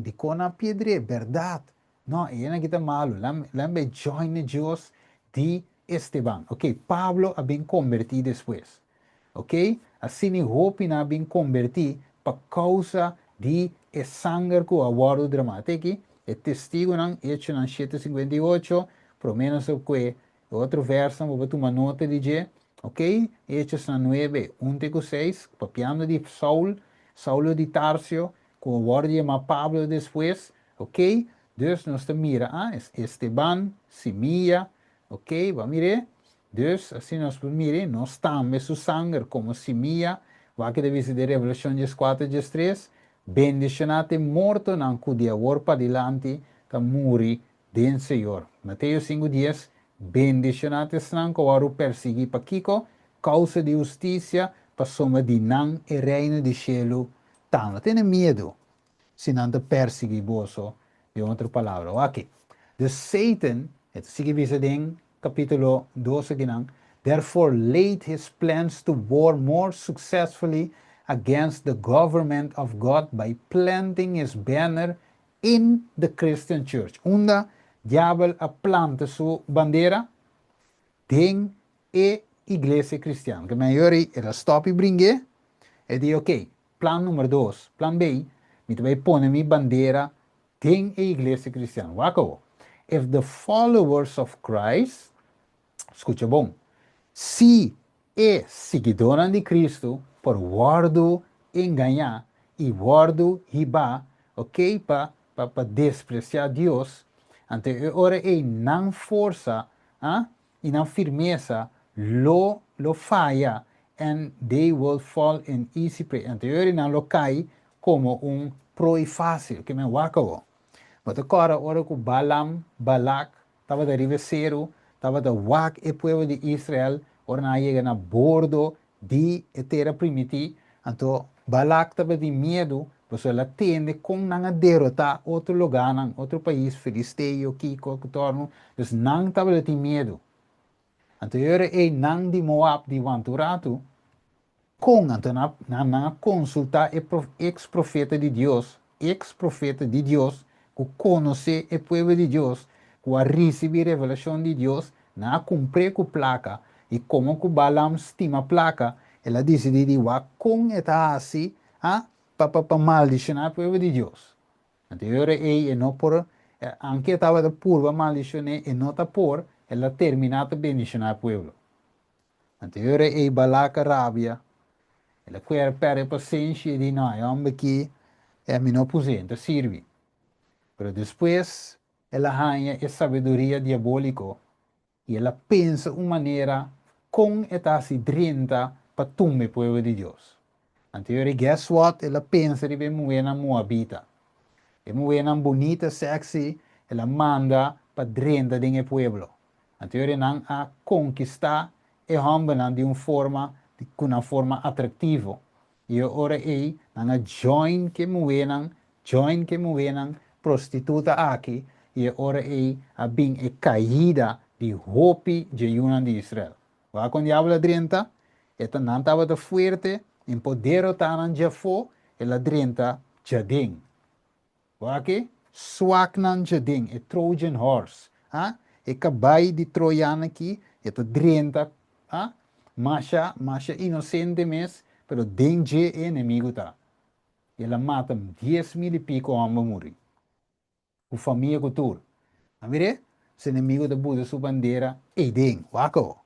dikon nan a piedr'é? Bèrdat? No, e hende aki ta malu. Lan bai join e Dios di Esteban. Oke, Pablo a bin kombertí despues. Ok, asina hopi nan a bin kombertí pa kousa di e sanger ku a wòrdu dramá. Te aki, e testigunan, Echonan shete 58, promé nos a kue e otro vèrsnan, bo por tuma nota di dje. Ok, Echosnan 9, un te ku seis, papiando di Saul, Saulo di Tarsio, ku a wòrdu yamá Pablo despues. Ok, dus nos ta mira, ah, Esteban, simia, Ok, bo a mir'é? Dus, asina nos por mir'é, nos tambe su sanger komo simia, wak ta bisa den Revelashon 14 13, Bendishoná ta e mortonan ku di awor padilanti ta muri den Señor. Mateo 5 dies, Bendishoná ta esnan ku a wòrdu persiguí pa kiko? Kousa di hustisia, pasobra di nan e reino di shelu ta. No tene miedu si nan ta persiguí boso, den otro palabra. Wak. Dus Satan, e ta sigui bisa den capítulo 2 akinan, therefore laid his plans to war more successfully against the government of God by planting his banner in the Christian church. Unda diabel a planta su bandera? Den e iglesia cristian. Ke men yori, el a stop i bring'é, e di, ok, Plan number dos, plan B, mi ta bai pone mi bandera den e iglesia cristian. Wak awo. If the followers of Christ, scucha bon, si e siguidónan di Cristo por wòrdu engañá i wòrdu hibá, ok, pa pa pa despresiá Dios, anto e ora ei nan forsa, ah, i nan firmesa lo lo faya and they will fall an easy prey. Anto e ora nan lo kai komo un prooi fásil. Ke men wak awo. Bo ta kòrda ora ku Balaam, Balak, tabata riba e seru tabata wak e pueblo di Israel ora nan a yega na bordo di e Tera Primití. Anto Balak tabatin miedu pasobra el a tende kon nan a derotá otro lugánan, otro pais, filisteo, kiko, ku tornu. Dus nan tabata tin miedu. Anto e ora ei nan di Moab di wanta un ratu, Kon anto nan nan a konsultá e eks profeta di Dios, eks profeta di Dios, ku konosé e pueblo di Dios, ku a risibí revelashon di Dios, nan a kumpr'é ku plaka, i komo ku Balaam stima plaka, el a disidí di wak kon e ta hasi a pa pa pa maldishoná e pueblo di Dios. Anto e ora ei e no por, anke e tabata purba maldishon'é, e no ta por, el a terminá ta bendishoná e pueblo. Anto e ora ei Balak a rabia, el a kuer pèrdè pasenshi i di, No, e hòmber akí e mi no pus'é, e no ta sirbi. Pero despues el a haña e sabiduria diabóliko i el a pensa un manera kon e ta hasi drenta pa tumba e pueblo di Dios. Anto e ora ei, guess what, el a pensa riba e muhénan moabita. E muhénan bunita, sexy, el a manda pa drenta den e pueblo. Anto e nan a konkistá e hòmbernan di un forma ku nan forma atraktivo. I e ora ei nan a join ku e muhénan, join ku e muhénan prostituta aki, i e ora ei a bin e kaida di hopi dje yunan di Israel. Wak kon diabel a drenta? E ta nan tabata fuerte, en por derotá nan djafó, el a drenta djaden. Wak e swaknan djaden, e Trojan horse, ha? E kabai di Troyan aki, e ta drenta, ha? Masha, masha inosente mes, pero den dje e enemigu ta. I el a mata 10,000 i piko hòmber muri. Ku famia ku tur. A mir'é? Su enemigu ta busa su bandera eiden. Wak awo.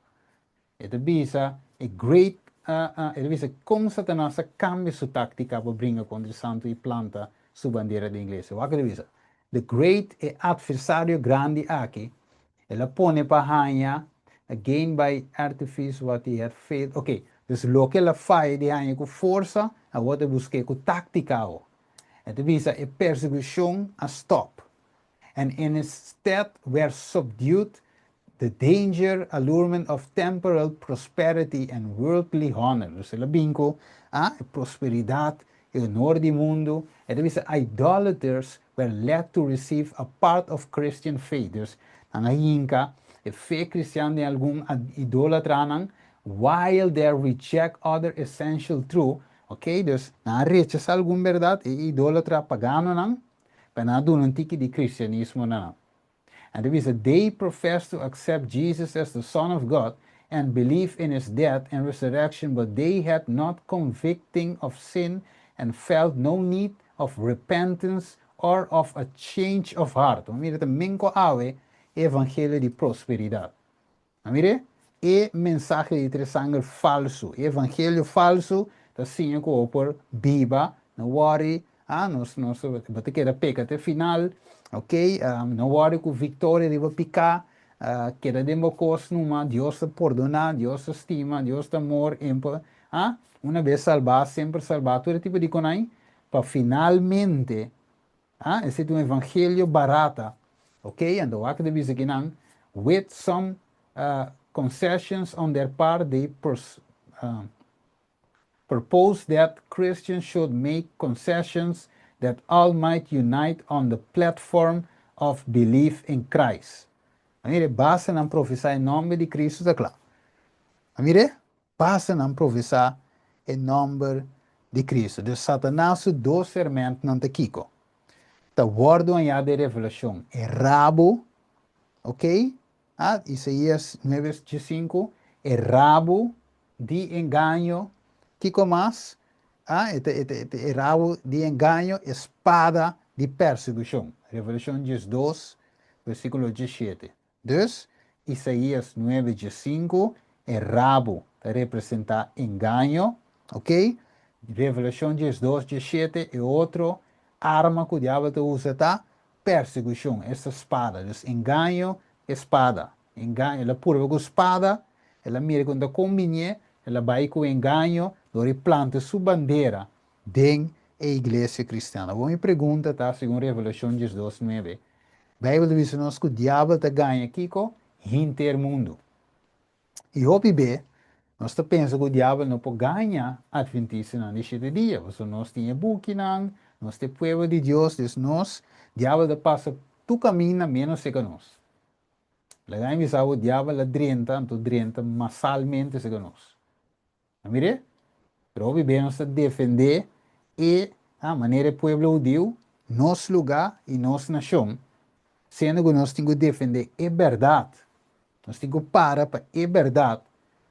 E ta bisa e great e ta bisa kon Satanas a kambia su taktika pa bringa kontra e santu i planta su bandera den iglesia. Wak e ta bisa, The great e atversario grandi aki, el a pone pa haña gain by artifice what he had failed. Ok, dus loke el a faya di haña ku forsa, awor ta busk'é ku taktika awor. E ta bisa e persekushon a stòp. And in its stead were subdued the danger, allurement of temporal prosperity and worldly honor. Dus el a bin ku a e prosperidat, e honor di mundu. E ta bisa idolaters were led to receive a part of Christian faith. Dus nan a hinka e fe kristian den algun idólatranan while they reject other essential truth. Ok, dus nan a rechasá algun bèrdat, e idólatra paganonan, Pa nan a duna un tiki di cristianismo na nan. Nan ta bisa, They profess to accept Jesus as the Son of God and believe in His death and resurrection, but they had not convicting of sin and felt no need of repentance or of a change of heart. Bo mira ta menko awe e evangelio di prosperidad. A mir'é? E mensahe di tres angel falsu, e evangelio falsu ta siña ku bo por biba, no wòri, ah, nos, nos, bo ta keda peka te final, ok, no wòri ku viktoria riba piká, keda den bo kos numa, Dios ta pordoná, Dios ta stima, Dios ta amor, empo, ah, una bes salbá, semper salbá, tur e tipo di konai, pa finalmente Ah, esei ta un evangelio barata. Ok, anto wak ta bisa kinan, with some concessions on their part they proposed that Christians should make concessions that all might unite on the platform of belief in Christ. A mira, basta nan profesá e nòmber di Cristo ta kla. A mira, Basta nan profesá e nòmber di Cristo. Dus Satanas su dos hèrmèntnan ta kiko? Ta wòrdu hañá den Revelashon, e rabu, ok, ah, Isaías nuebe diesinku, e rabu di engaño, kiko mas? Ah, e ta, e ta, e ta e rabu di engaño, e spada di persekushon. Revelashon 12, versíkulo 17. Dus, Isaías nuebe 15, e rabu ta representá engaño, ok? Revelashon 12, 17, e otro arma ku diabel ta usa ta persekushon, esta spada. Dus, engaño, e spada. Engaño, el a purba ku spada, el a mira ku no ta kombinié, el a bai ku engaño dor di planta su bandera den e iglesia kristian. Awor mi pregunta ta, segun Revelashon 12, nuebe, Bijbel ta bisa nos ku diabel ta gaña kiko? hinter mundu. I hopi be, nos ta pensa ku diabel no por gaña atventistanan di shete dia, pasobra nos tin e bukinan, nos ta e pueblo di Dios, dus nos, diabel ta pasa tur kaminda ménos serka nos. Laga mi bisa bo, diabel a drenta, anto drenta masalmente serka nos. A mir'é? Pero hopi be nos ta defendé e, ah, manera e pueblo hudiu, nos lugá i nos nashon, siendo ku nos tin ku defendé e bèrdat. Nos tin ku para pa e bèrdat,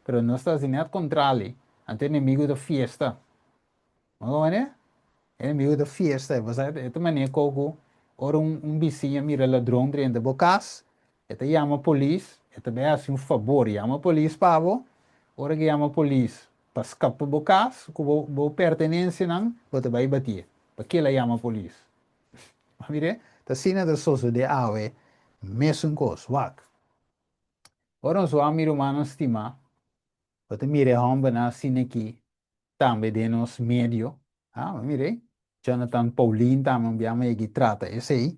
pero nos ta hasi nèt kontrali, anto e enemigu ta fiesta. Bo ta manera? E enemigu ta fiesta, e pasá e ta manera ko ku ora un bisiña mira ladron drenta bo kas, e ta yama polis, e ta bai hasi un fabor, yama polis pa bo, ora ke yama polis pa skapa bo kas ku bo pertenensianan, bo ta bai batié, pa kila yama polis. Bo mira? Ta asina ta sosodé awe mesun kos. Wak. Ora nos wak mi rumannan stimá, bo ta mira e hòmbernan asina aki tambe den nos medio. Ah, bo mira ei. Jonathan Paulin tambe un bia mei ki trata esei.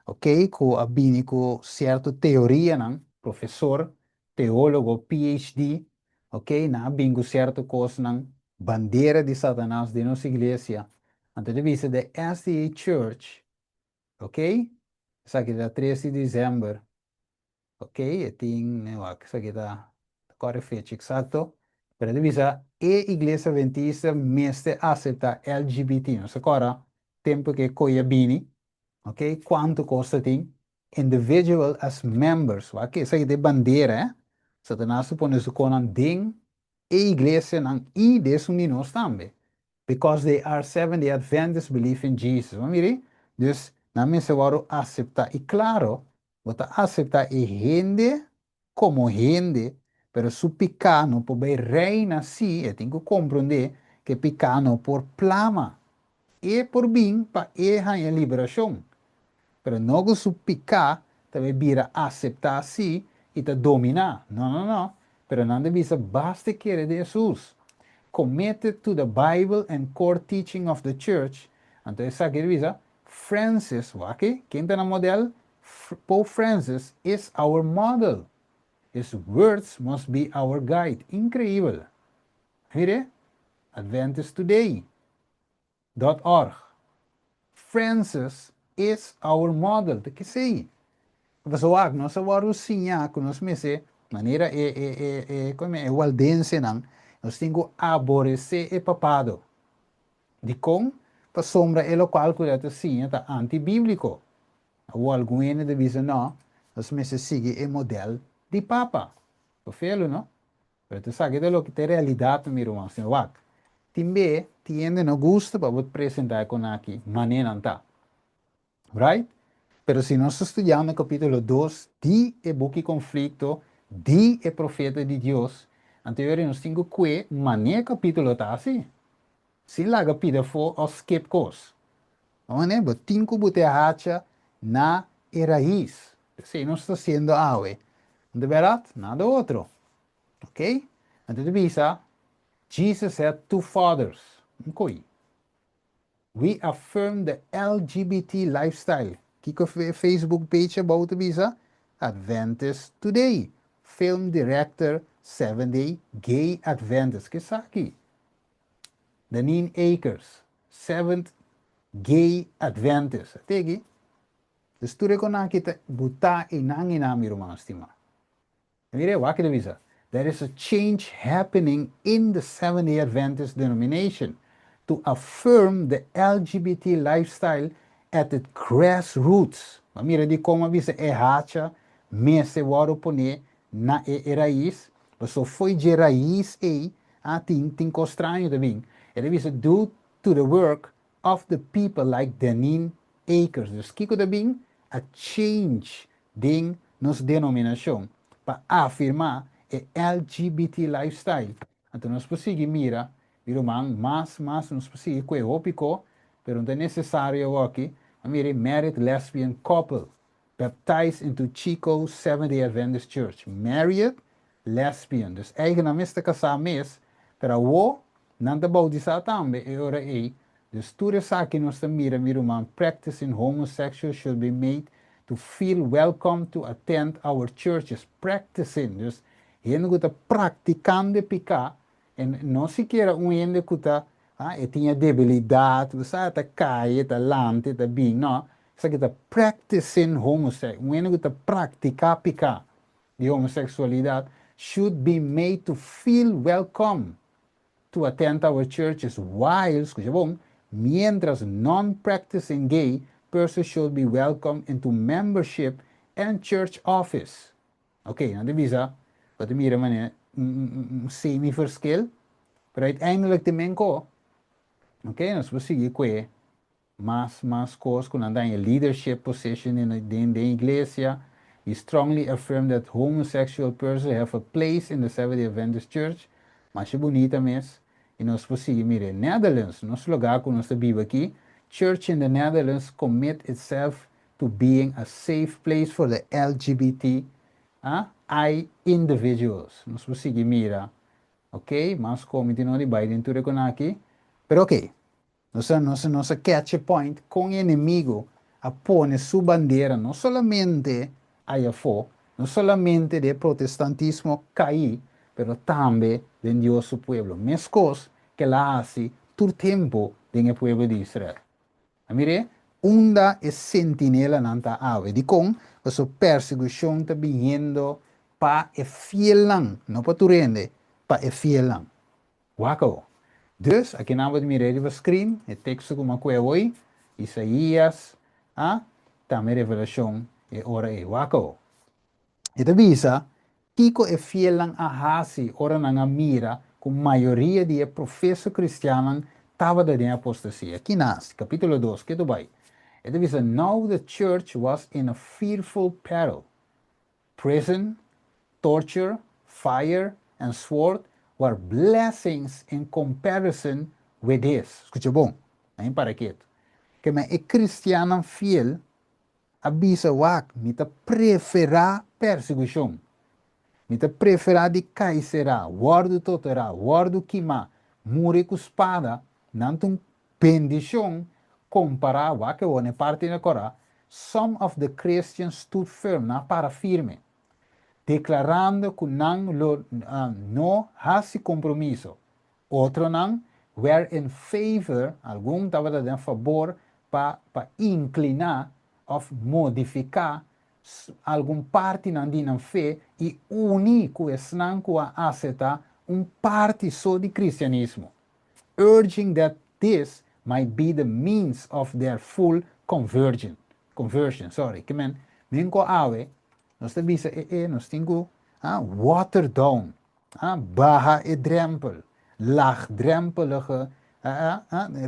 Ok, ku a bini ku sierto teorianan, profesor, teólogo, PhD, ok, nan a bin ku sierto kosnan, bandera di Satanas den nos iglesia. Anto ta bisa the SDA Church, ok, esaki ta 3 di december. Ok, e tin, wak, esaki ta kòrda e fecha eksakto, pero e ta bisa e Iglesia Adventista mester aseptá LGBT. Nos ta kòrda tempu ku e koi a bini, ok, kuantu kos ta tin, individual as members, wak, esaki ta e bandera, eh. Satanas ta pone su konan den e iglesianan i den esun di nos tambe. Because they are Seventh-day Adventists believe in Jesus. Bo mira ei? Dus nan mester wòrdu aseptá. I klaro, bo ta aseptá e hende komo hende, pero su piká no por bai reina si e tin ku komprondé ku e piká no por plama. E por bin pa e haña liberashon, pero no ku su piká ta bai bira aseptá si i ta dominá. No, no, no. Pero nan ta bisa basta e kere den Hesus. Committed to the Bible and core teaching of the church, anto esaki ta bisa, Francis, wak e, ken ta nan model? Pope Francis is our model. His words must be our guide. Increibel. Mire, Adventist Today. Dot org. Francis is our model. Ta kesey. Pasobra wak, nos a wòrdu siñá ku nos mester, manera e e e e komo e waldensenan, nos tin ku aboresé e papado. Dikon? Pasobra e lokual ku nan ta siña ta antibíbliko. Awor algun hende ta bisa, No, nos mester sigui e modèl di papa. Tofelu, no? Pero ta esaki ta loke ta e realidat, mi ruman. Señor, wak, tin be tin hende no gusta pa bo presentá e kon aki manera nan ta. Right? Pero si nos ta studiando kapítulo 2 di e buki Konflikto di e Profeta di Dios, anto e ora nos tin ku kue manera e kapítulo ta hasi. Sin laga pida afó òf skip kos. Manera bo tin ku buta e hacha na e rais. Esei nos ta hasiendo awe. No ta bèrdat? Nada otro. Ok? Anto ta bisa, Jesus had two fathers. Un koi. We affirm the LGBT lifestyle. Kiko e Facebook page abou ta bisa? Adventist Today. Film director Seventh Day Gay Adventist. Ke esaki? Danine Akers, Seventh Gay Adventist. A tegi? Dus tur e konan aki ta butá einan einan, mi ruman stimá. Mira, wak ta bisa, There is a change happening in the Seventh-day Adventist denomination to affirm the LGBT lifestyle at its grassroots. Ma mira di kon a bisa e hacha mester wòrdu poné na e e rais, pasobra fo'i dje rais ei a tin tin kos straño ta bin. E ta bisa due to the work of the people like Danine Akers. Dus kiko ta bin? A change den nos denominashon pa afirmá e LGBT lifestyle. Anto nos por sigui mira, mi ruman, mas, mas nos por sigui ku e hopi ko, pero no ta nesesario awoki, a mira e married lesbian couple baptized into Chico Seventh-day Adventist Church. Married lesbian. Dus eigen nan mes ta kasá mes, pero awo nan ta bautisá tambe e ora ei. Dus tur esaki nos ta mira, mi ruman, practicing homosexual should be made. to feel welcome to attend our churches, practicing. Dus, hende ku ta praktikando piká, i no sikiera un hende ku ta, ah, e tin debilidat, sa, ta kai, ta lanta, ta bin, no. Esaki ta practicing homosexual, un hende ku ta praktiká piká di homoseksualidat, should be made to feel welcome to attend our churches while, skucha bon, mientras non-practicing gay person should be welcome into membership and church office. Oké, nou de bisa, wat de mira mané, un semi-verschil, pero uiteindelijk de menko, oké, nos por sigui ku mas kos ku nan den leadership position in de iglesia. He strongly affirmed that homosexual persons have a place in the Seventh-day Adventist Church. Mas bunita mes. I nos por sigui, mira, Netherlands, nos lugá ku nos ta biba aki, Church in the Netherlands commit itself to being a safe place for the LGBT I individuals. Nos por sigui mira, ok? Mas komo tin di Biden tur aki. Pero ok, nos catch point ku enemigu a pone su bandera no solamente ei afó, no solamente di protestantismo kai, pero tambe di Dios su pueblo. Meskos ku el a hasi tur tempu den pueblo di Israel. Mira, unda e sentinelanan ta awe. Di kon, e persekushon ta bini pa e fielnan, no pa tur hende, pa e fielnan. Wak. Dus, aki nan bo mira riba screen, e teksto ku m'a kohe awe, Isaías, ah, tambe Revelashon, e ora e wak. E ta bisa, kiko e fielnan a hasi, ora nan a mira, ku mayoria di profeso kristiannan tabata den apostasia. Aki na kapítulo 2, ku ta bai. E ta bisa, now the church was in a fearful peril. Prison, torture, fire, and sword were blessings in comparison with this. Skucha bon, ei para ketu. Ke men e kristiannan fiel a bisa wak, mi ta preferá persekushon. Mi ta preferá di kai será, wòrdu torturá, wòrdu kimá, muri ku spada, nan ta un bendishon kompará, wak e parti na kora, some of the Christians stood firm, nan a para firme, deklarando ku nan lo, no hasi kompromiso. Otronan were in favor, algun tabata na fabor pa inkliná òf modifiká algun parti di nan fe i uni ku esnan ku a aseptá un parti so di kristianismo, urging that this might be the means of their full conversion. Conversion, sorry. Ke men, men ko awe, nos ta bisa e nos tin ku water down, baha e drempel, laagdrempelige,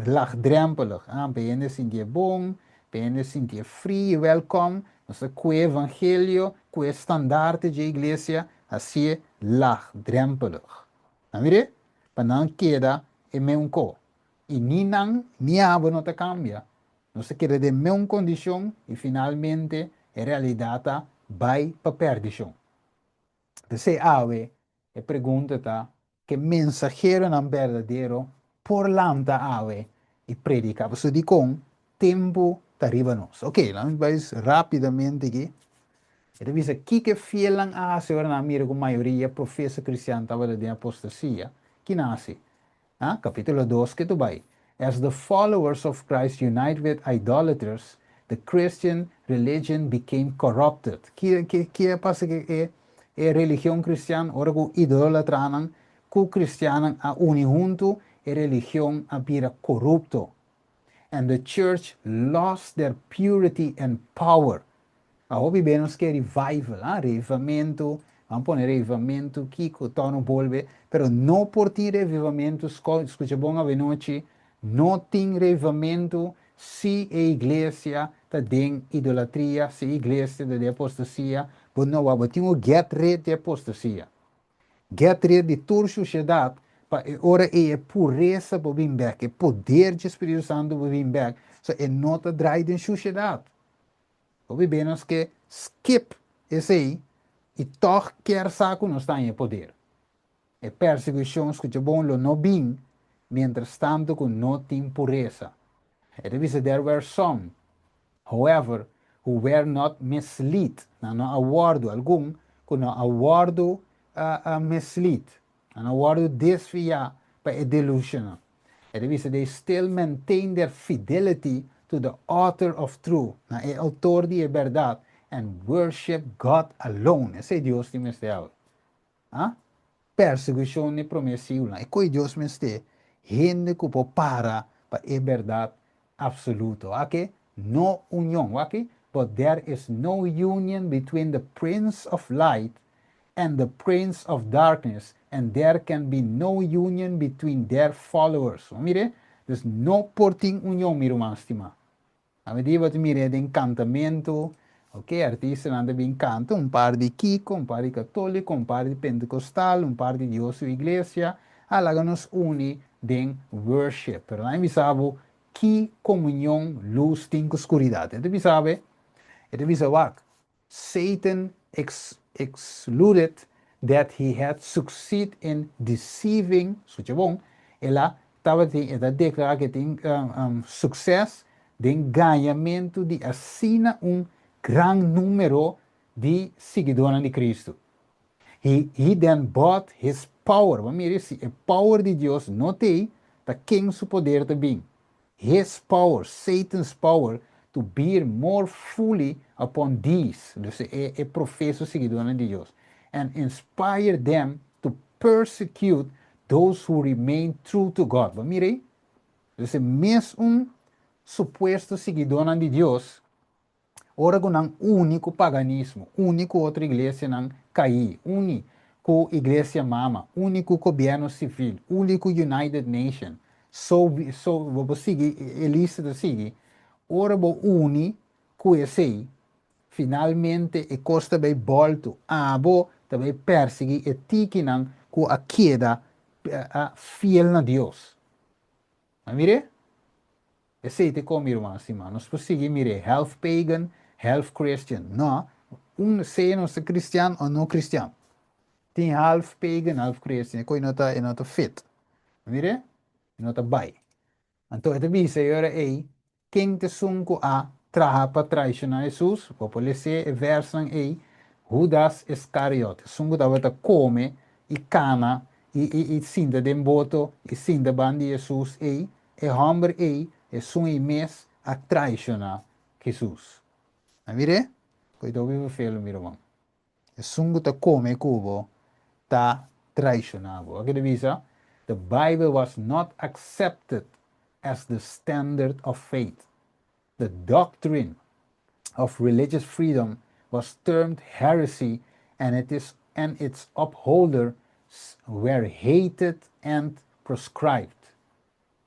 laagdrempelig, pa hende sinti bon, pa hende sinti free, welcome, nos ku evangelio, ku estandarte di iglesia, asina laagdrempelig. Na mira? Pa nan keda e mesun kos. I ni nan, ni abo no ta kambia. Nos keda den mesun kondishon i finalmente e realidat ta bai pa perdishon. P'esei awe, e pregunta ta ki mensaheronan berdadero por lanta awe i prediká. Pasobra di kon tempu ta riba nos. Ok, laga bai rápidamente aki. E ta bisa kiko fielnan a hasi ora nan a mira ku mayoria profeso kristian tabata den apostasia. Ki nan a hasi? Ah, kapítulo 2 ku ta bai. As the followers of Christ unite with idolaters, the Christian religion became corrupted. Ki a pasa ku e religion kristian, ora ku idólatranan, ku kristiannan a uni huntu, e religion a bira korupto. And the church lost their purity and power. Awor nos ke revival, ah, revivamentu, ban pone revivamentu, kiko, tono bolbe, pero no por tin revivamentu, skucha bon anochi, no tin revivamentu si e iglesia ta den idolatria, si e iglesia ta den apostasia, bon no, bo tin ku get rid di apostasia. Get rid di tur sushedat, pa ora e puresa por bin bèk, e poder di Spiritu Santu por bin bèk, so e no ta drai den sushedat. Hopi be nos ke skip esei i toch kier sa ku nos ta den poder. E persekushon, skucha bon, lo no bin, mientras tantu ku no tin puresa. E ta bisa there were some, however, who who were not misled, nan no a wòrdu, algun ku no a wòrdu misled, nan no a wòrdu desviá pa e delusionnan. E ta bisa, they still maintain their fidelity to the author of truth, na e outor di e bèrdat, and worship God alone. Esei Dios tin mester awe. A Persekushon di promé siglonan. E koe Dios mester hende ku por para pa e bèrdat apsoluto. Wak-e, no union. Wak-e, but there is no union between the prince of light and the prince of darkness, and there can be no union between their followers. Bo mira? Dus no por tin union, mi ruman stimá. A medida bo ta mira den kantamentu, ok, artistanan ta bin kanta un par di kiko, un par di katóliko, un par di pentekostal, un par di Dios su iglesia, a laga nos uni den worship. Pero nan a bisa bo ki komunion lus tin ku skuridat. E ta bisa bo, e ta bisa wak, Satan exulted that he had succeed in deceiving, skucha bon, el a tabatin, e ta deklará ku e tin sukses den gañamentu di asina un gran número di siguidónan di Kristu. He he then bought his power, bo mira si e power di Dios no t'ei, ta ken su poder ta bin? His power, Satan's power, to bear more fully upon these, dus e e profeso siguidónan di Dios, and inspire them to persecute those who remain true to God. Bo mira ei? Dus e mes un supuesto siguidónan di Dios, Ora ku nan uni ku paganismo, uni ku otro iglesianan kaí, uni ku iglesia mama, uni ku gobièrnu sivil, uni ku United Nation, so so bo por sigui e lista ta sigui, ora bo uni ku esei, finalmente e kos ta bai bòltu, abo ta bai pèrsiguí e tikinan ku a keda fiel na Dios. A mir'é? Esei ta kon, mi ruman stima. Nos por sigui mir'é half pagan, half Christian. No, un sea nos ta cristian o no cristian. Tin half pagan, half Christian, e koi no ta, e no ta fit. A mir'é? E no ta bai. Anto e ta bisa e ora ei, Ken ta esun ku a traha pa traishoná Hesus? Bo por les'é e vèrsnan ei, Hudas Iskariot, esun ku tabata kome i kana i i i sinta den boto i sinta banda di Hesus ei, e hòmber ei, esun ei mes a traishoná Hesus. A mir'é? Koe ta hopi verfelu, mi ruman. Esun ku ta kome ku bo ta traishoná bo. Wak e ta bisa? The Bible was not accepted as the standard of faith. The doctrine of religious freedom was termed heresy and it is and its upholders were hated and proscribed.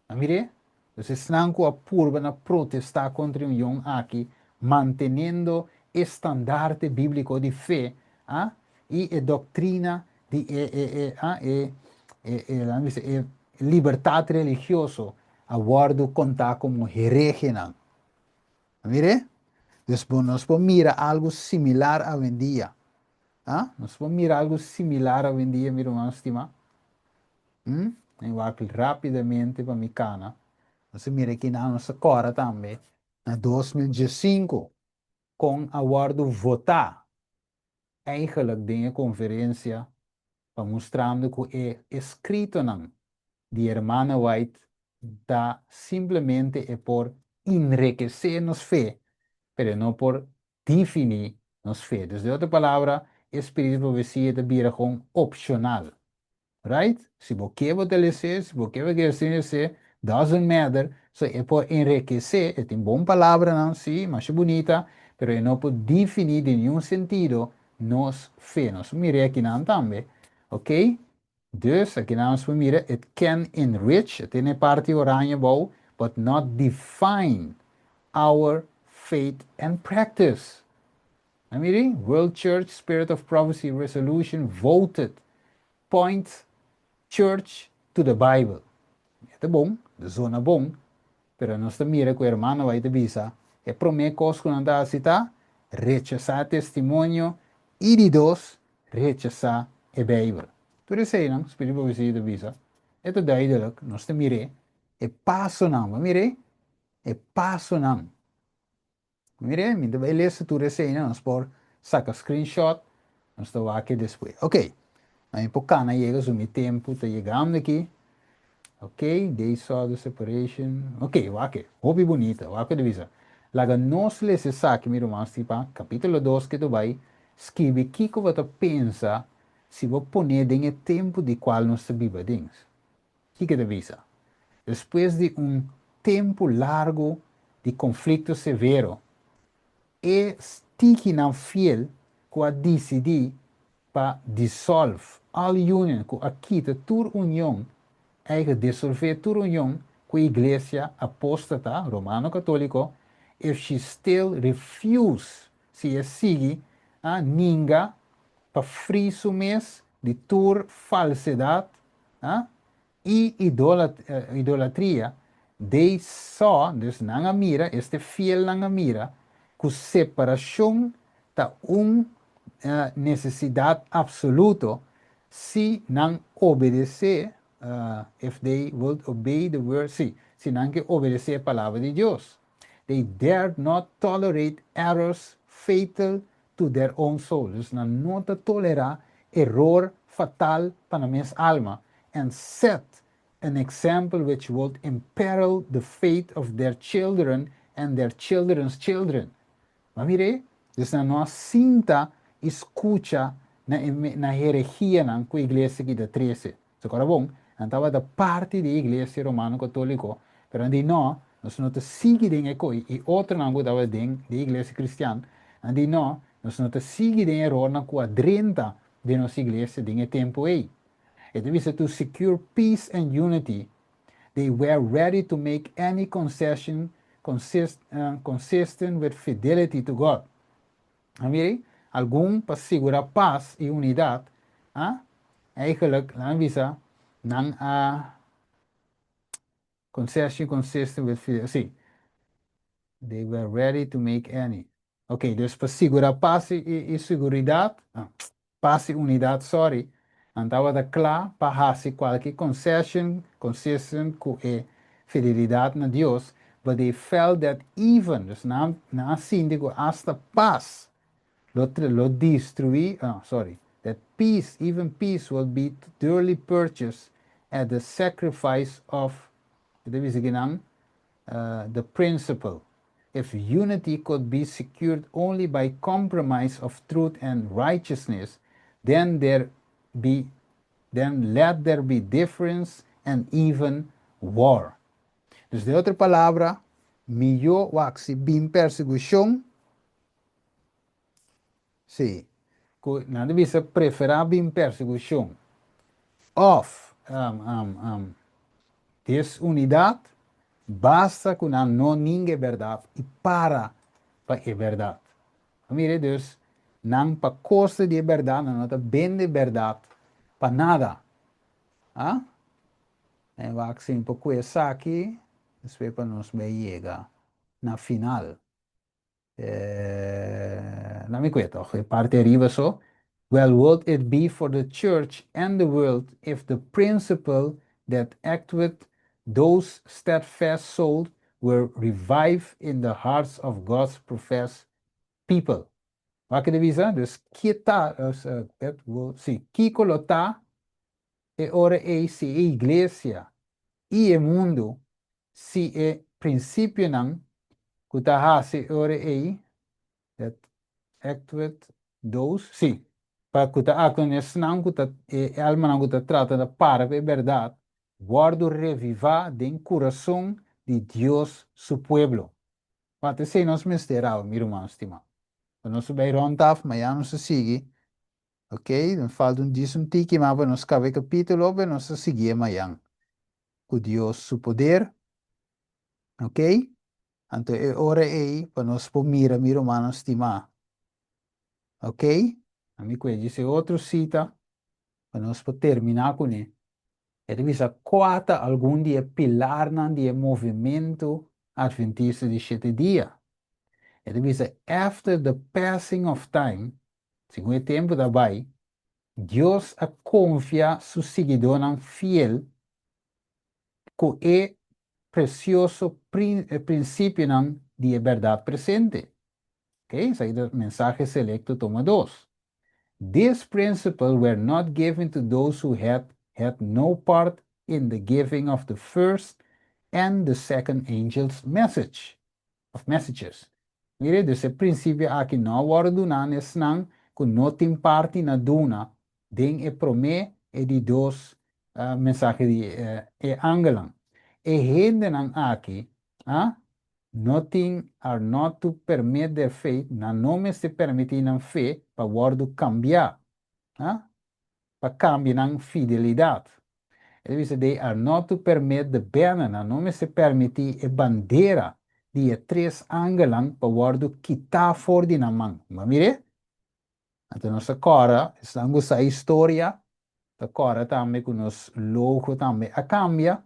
A mir'é? Dus esnan ku a purba na protestá kontra e union aki, manteniendo e standarte bíbliko di fe, a, i e doktrina di e e e a e e e laga mi bisa e libertat religioso a wòrdu kontá komo herehenan. A mir'é? Dus bo nos por mira algu similar awendia. A, nos por mira algu similar awendia, mi ruman stimá. Hm? Mi wak rápidamente pa mi kana. Nos a mira kinan nos a kòrda tambe na 2015 kon a wòrdu votá eigenlijk den e konferensia pa mustrando ku e eskritonan di Hermana White ta simplemente e por inrekesé nos fe, pero e no por definí nos fe. Dus den otro palabra, e spiritu di profesia ta bira kon opshonal. Right? Si bo ke bo ta les'é, si bo ke bo ke sin les'é, doesn't matter. So e por enrekesé, e tin bon palabranan, sí, masha bunita, pero e no por definí den niun sentido nos fe. Nos por mir'é akinan tambe, ok? Dus, akinan nos por mira, it can enrich, e tene e parti oranje abou, but not define our faith and practice. A miri, World Church Spirit of Prophecy Resolution voted point church to the Bible. E ta bon, ta zona bon, pero nos ta mira ku hermano bai ta bisa, e promé kos ku nan ta hasi ta rechasá testimonio i di dos, rechasá e Beibel. Tur eseinan, Spiritu Profesia ta bisa, e ta duidelik, nos ta mir'é, e pasonan, bo a mir'é? E pasonan. Mira, mi ta bai lesa tur esei, nos por saka screenshot, nos ta wak despues. Ok, mi por kana yega, so mi tempu ta yegando aki. Ok, they saw the separation. Ok, wak, hopi bunita, wak di bisa. Laga nos lesa esaki, mi ruman stimá, kapítulo 2 ku ta bai, skirbi kiko bo ta pensa si bo pone den e tempu di kual nos ta biba den. Kiko ta bisa? Despues di un tempu largu di konflikto severo, e stikinan fiel ku a disidí pa dissolve all union, ku a kita tur union, eigenlijk disolvé tur union ku e iglesia apóstata romano katóliko, if she still refuse, si e sigui a ninga pa free su mes di tur falsedat i idolatria, they saw, dus nan a mira, este fielnan a mira, ku separashon ta un nesesidat apsoluto si nan obedesé, if they would obey the word, si, si nan ke obedesé e palabra di Dios. They dared not tolerate errors fatal to their own soul. Dus nan no ta tolerá eror fatal pa nan mes alma and set an example which would imperil the fate of their children and their children's children. Ma mira, dus nan no a sinta i skucha na herehianan ku iglesia ku ta trese. So awor bon, nan tabata parti di iglesia romano katóliko, pero nan di no, nos no ta sigui den e kos i otronan ku tabata den di iglesia kristian, nan di no, nos no ta sigui den erornan ku a drenta den nos iglesia den e tempu ei. E ta to secure peace and unity, they were ready to make any concession consistent with fidelity to God. Mira, algun pa sigurá pas i unidat, ah, eigenlijk, laten we bisa, nan a concession consistent with fidelity. Si. They were ready to make any. Ok, dus pa sigurá pas i seguridat, ah, pas i unidat, sorry, nan tabata kla pa hasi kualke concession consistent ku e fidelidat na Dios, but they felt that even, dus nan a sinti ku hasta pas, lo destruí, ah, sorry, that peace, even peace will be dearly purchased at the sacrifice of, the principle. If unity could be secured only by compromise of truth and righteousness, then let there be difference and even war. Dus den otro palabra, mihó wak si bin persekushon, si, nan a bisa preferá bin persekushon, òf desunidat, basta ku nan no ninga bèrdat i para pa e bèrdat. Mira, dus, nan pa kosto di bèrdat, nan no ta bende bèrdat pa nada. Ah? E wak un poko esaki, despues pa nos yega na final. No mi kuenta, parti ariba so. Well would it be for the church and the world if the principle that act with those steadfast souls were revived in the hearts of God's professed people. Wak e bisa? Dus ki ta, si, kiko lo ta e ora ei si e iglesia i e mundu si e prinsipionan ku ta hasi ora ei that act with those, si, pa ku ta aktua esnan ku ta e almanan ku ta trata di para e bèrdat wòrdu revivá den kurason di Dios su pueblo. Wak esei nos mester, mi ruman stimá. Nos bai rond af, mañan nos sigui. Ok? Falta un dia un tiki, mas nos kaba e kapítulo, nos sigui mañan. Ku Dios su poder. Ok? Anto e ora ei pa nos por mira, mi ruman stimá. Ok? Ami ke djis otro sita pa nos por terminá kuné. E ta bisa kua ta algun di e pilarnan di movementu atventista di shete dia. E ta bisa after the passing of time, segun e tempu ta bai, Dios a konfia su siguidónan fiel ku e presioso prinsipionan di bèrdat presente. Ok, esaki ta Mensahe Selekto tomo 2. This principle were not given to those who had had no part in the giving of the first and the second angel's message, of messages. Mire, dus e prinsipio aki no a wòrdu duná na esnan ku no tin parti na duna den e promé i di dos mensahe di e angelnan. E hendenan aki a no tin are not to permit their faith, nan no mester permití nan fe pa wòrdu kambiá, a pa kambia nan fidelidat. E ta bisa they are not to permit the banner, nan no mester permití e bandera di e tres angelnan pa wòrdu kitá for di nan man. Bo a mir'é? Anto nos ta kòrda, esnan ku sa historia, ta kòrda tambe ku nos logo tambe a kambia.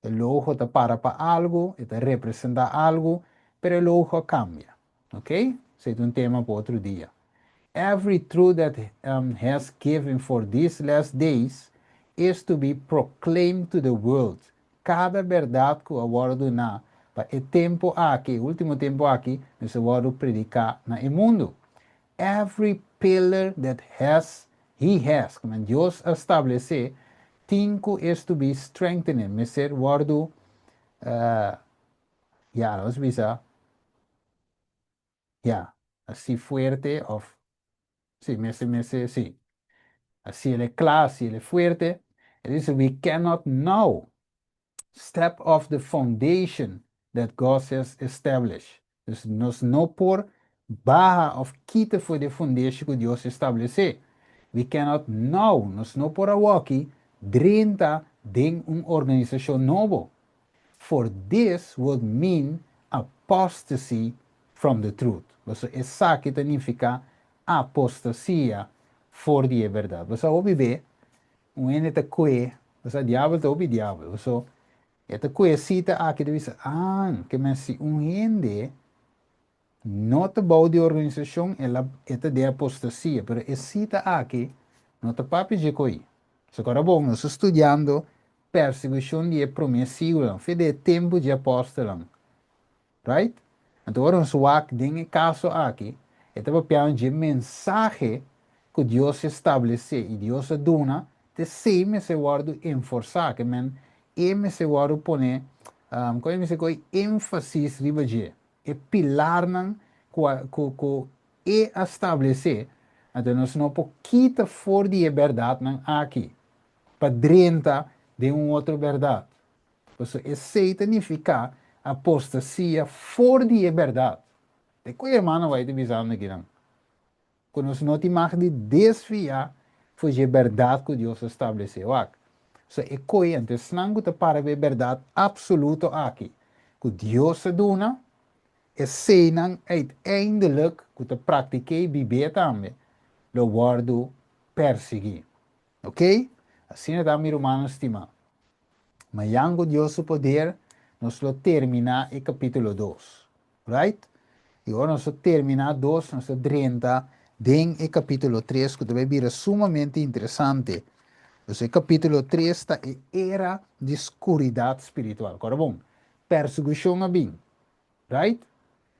E logo ta para pa algu, e ta representá algu, pero e logo a kambia. Ok? Esei ta un tema pa otro dia. Every truth that has given for these last days is to be proclaimed to the world. Kada bèrdat ku a wòrdu duná pa e tempu aki, e último tempu aki, mester wòrdu prediká na e mundu. Every pillar that has He has, ku men Dios a stablesé, tin ku is to be strengthened, mester wòrdu, ya, nos bisa, ya, así fuerte òf, sí, mester, mester, sí, así el e kla, así el e fuerte. E dice, we cannot now step off the foundation that God has established. Dus nos no por baha of kita for di e fundeshi ku Dios establesé. We cannot now, nos no por awoki drenta den un organisashon nobo. For this would mean apostasy from the truth. Pasobra esaki ta nifiká apostasia for di e bèrdat. Bo sa hopi be Un hende ta kue, osea diabel ta hopi diabel, paso e ta kue sita aki ta bisa, ah, ke men si un hende no ta bou di organisashon el a e ta den apostasia, pero e sita aki no ta papia dje koi. So kora bon, nos ta studiando persekushon di e promé siglonan, fe di e tempu dje apòstelnan. Right? Anto ora nos wak den e kaso aki, e ta papiando dje mensahe ku Dios a establesé i Dios a duna, t'esei mester wòrdu enforsá, ke men e mester wòrdu pone, kon e mester kohe énfasis riba dje, e pilarnan ku a ku ku e a stablesé, anto nos no por kita for di e bèrdatnan aki pa drenta den un otro bèrdat. Pasobra esei ta nifiká apostasia for di e bèrdat. Te ku e hermano White ta bisando akinan? Ku nos no tin mag di desviá for dje bèrdat ku Dios a stablesé. Wak. So e koe anto esnan ku ta para pa e bèrdat apsoluto aki ku Dios a duna, eseinan uiteindelijk ku ta praktik'é i bib'é tambe lo wòrdu persiguí. Ok? Asina ta mi rumannan stimá. Mañan ku Dios su poder nos lo terminá e kapítulo dos. Right? I ora nos a terminá dos, nos ta drenta den e kapítulo tres ku ta bai bira sumamente interesante. Dus e kapítulo tres ta e era di skuridat spiritual. Kòrda bon, persekushon a bin. Right?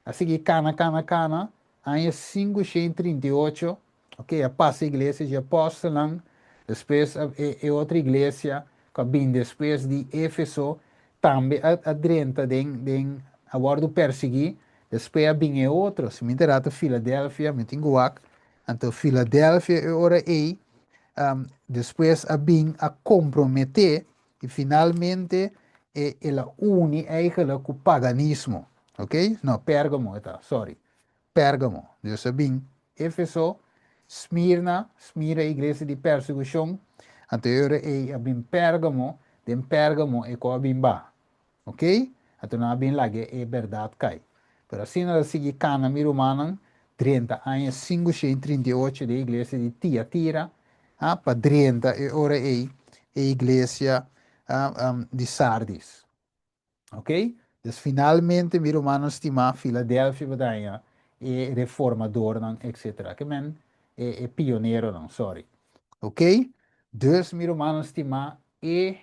A sigui kana, kana, kana, aña 538, ok, a pasa iglesia dje apòstelnan, despues a e e otro iglesia ku a bin despues di Efeso tambe a a drenta den den a wòrdu persiguí, despues a bin e otro, si mi ta rata Filadelfia, mi tin ku wak, anto Filadelfia e ora ei, despues a bin a komprometé I finalmente e el a uni eigenlijk ku paganismo. Ok? No, Pergamo e ta, sorry. Pergamo. Dios a bin Efeso, Smirna, Smirna e iglesia di persekushon, anto e ora ei a bin Pergamo, den Pergamo e ku a bin baha. Ok? Anto nan a bin laga e bèrdat kai. Pero asina ta sigui kana mi rumannan, drenta aña 538 den iglesia di Tiatira, a pa drenta e ora ei e iglesia di Sardis. Ok? Dus finalmente mi rumannan stimá, Filadelfia bo ta haña e reformadornan etcetera. Ke men e e pioneronan, sorry. Ok? Dus mi rumannan stimá, e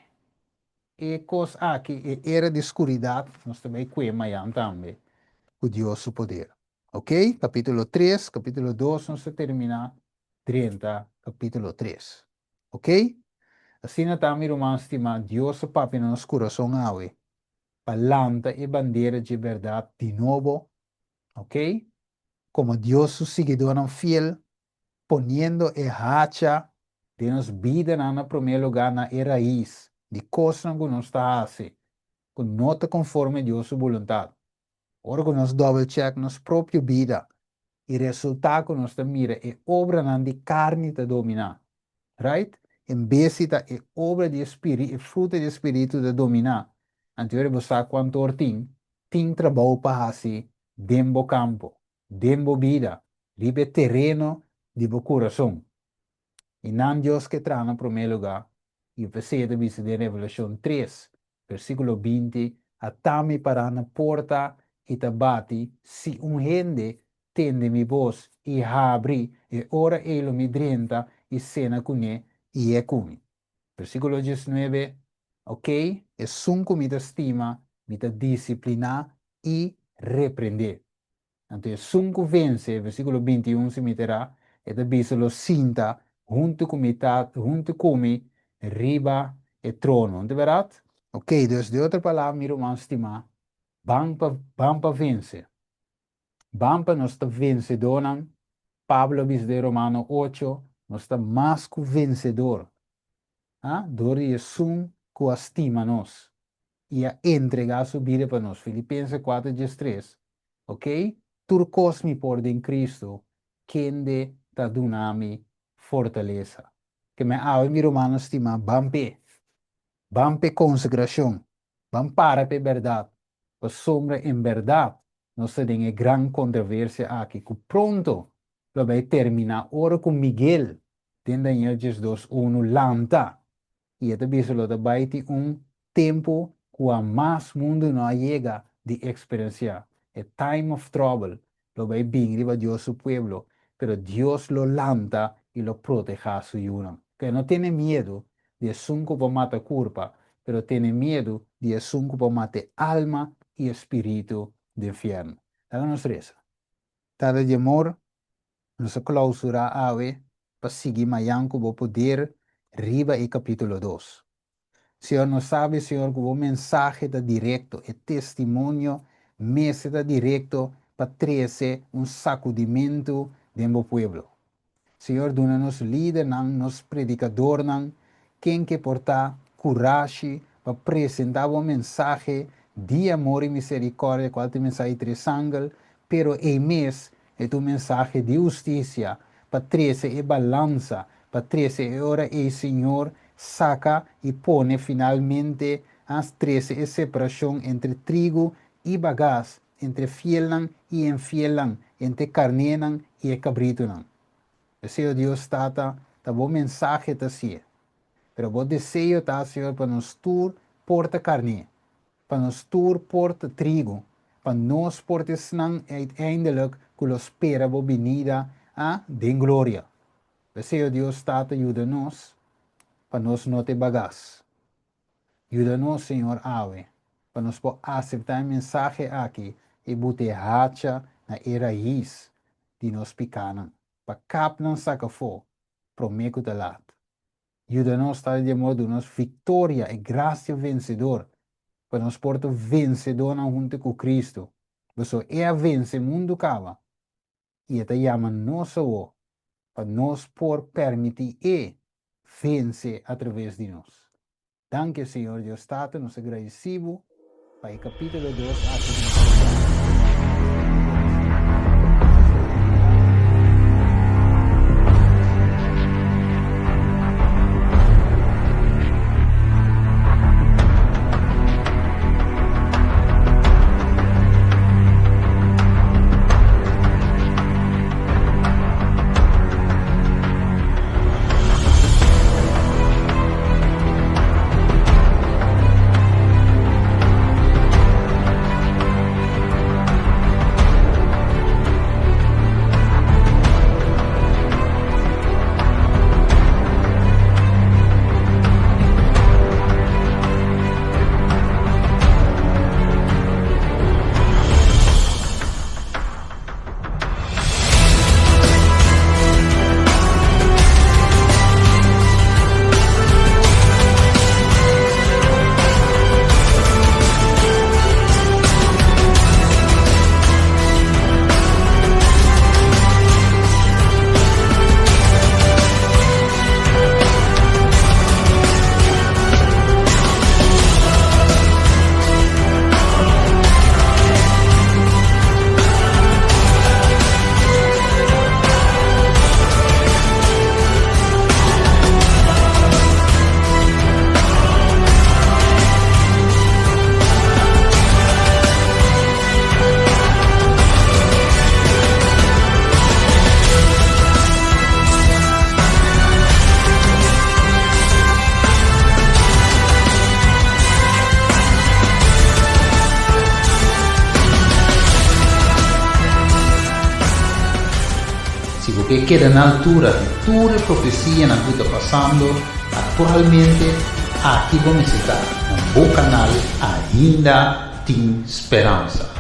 E kos aki, e era di skuridat, nos ta bai kue mayan tambe ku Dios su poder. Ok, kapítulo tres, kapítulo dos nos ta terminá drenta kapítulo tres. Ok? Asina ta mi ruman stimá, Dios a papia na nos kurason awe pa lanta e bandera dje bèrdat di nobo, ok? Komo Dios su siguidónan fiel, poniendo e hacha den nos bidanan na promé lugá na e rais di kosnan ku nos ta hasi ku no ta konforme Dios su boluntat. Ora ku nos double check nos propio bida i resultá ku nos ta mira e obranan di karni ta dominá, right? En bes di ta e obra di e spiri, e fruta di e spiritu ta dominá, anto ora bo sa kuantu or tin, tin trabou pa hasi den bo kampo, den bo bida, riba e tereno di bo kurason. I nan Dios ke traha na promé lugá, i p'esei e ta bisa den Revelashon tres, versíkulo 20, Ata mi pará na porta i ta bati, si un hende tende mi bos i habri, e ora ei lo mi drenta i sena kuné i e ku mi. Versíkulo 19, Ok, esun ku mi ta stima, mi ta disipliná i reprendé. Anto esun ku vense, versíkulo 21 si mi ta era, e ta bisa lo sinta huntu ku mi Tata, huntu ku mi riba e trono. No ta bèrdat? Ok, dus di otro palabra mi ruman stimá, ban pa ban pa vense. Ban pa nos ta vensedónan. Pablo a bisa den Romano ocho, nos ta mas ku vensedor, ha, dor di esun ku a stima nos i a entregá su bida pa nos. Filipenses kuater 13, Ok, tur kos mi por den Cristo, kende ta duna mi fortalesa. Ke men awe mi rumannan stimá, ban p'e. Ban p'e konsegrashon. Ban para p'e bèrdat. Pasobra en bèrdat nos ta den e gran kontroversia aki ku pronto lo bai terminá ora ku Miguel den Daniel 12 unu lanta i e ta bisa lo ta bai tin un tempu ku hamas mundu no a yega di eksperensiá. E time of trouble lo bai bin riba Dios su pueblo, pero Dios lo lanta i lo protehá su yunan. Ke no tene miedu di esun ku por mata kurpa, pero tene miedu di esun ku por mata e alma i e spiritu den fièrnu. Laga nos resa. Tata di amor, nos a klausurá awe pa sigui mayan ku bo poder riba e kapítulo dos. Señor, nos sabi, Señor, ku bo mensahe ta direkto, e testimonio mester ta direkto pa trese un sakudimentu den bo pueblo. Señor, duna nos lidernan, nos predikadornan, ken ke por ta, kurashi pa presentá bo mensahe di amor i miserikòrdia, kual ta e mensahe di tres angel, pero ei mes e ta un mensahe di hustisia pa trese e balansa, pa trese e ora ei, Señor, saka i pone finalmente a trese e separashon entre trigu i bagas, entre fielnan i infielnan, entre karnénan i e kabritunan. P'esei, o Dios Tata, ta bo mensahe ta si'e. Pero bo deseo ta, Señor, pa nos tur por ta karné, pa nos tur por ta trigu, pa nos por ta esnan uiteindelijk ku lo spera bo binida a den gloria. P'esei, o Dios Tata, yuda nos pa nos no ta e bagas. Yuda nos, Señor, awe, pa nos por aseptá e mensahe aki i buta e hacha na e rais di nos pikánan, pa kap nan saka afó promé ku ta lat. Yuda nos, Tata di amor, duna nos viktoria, e grasia vensedor, pa nos por ta vensedónan huntu ku Kristu, pasobra E a vense mundu kaba, i E ta yama nos awor pa nos por permití E vense atraves di nos. Danki, Señor Dios Tata, nos ta gradisí Bo pa e capítulo dos aki ku nos ta bo ke keda na altura di tur e profesianan ku ta pasando aktualmente, aki bo mester ta na bo kanal Ainda Tin Speransa.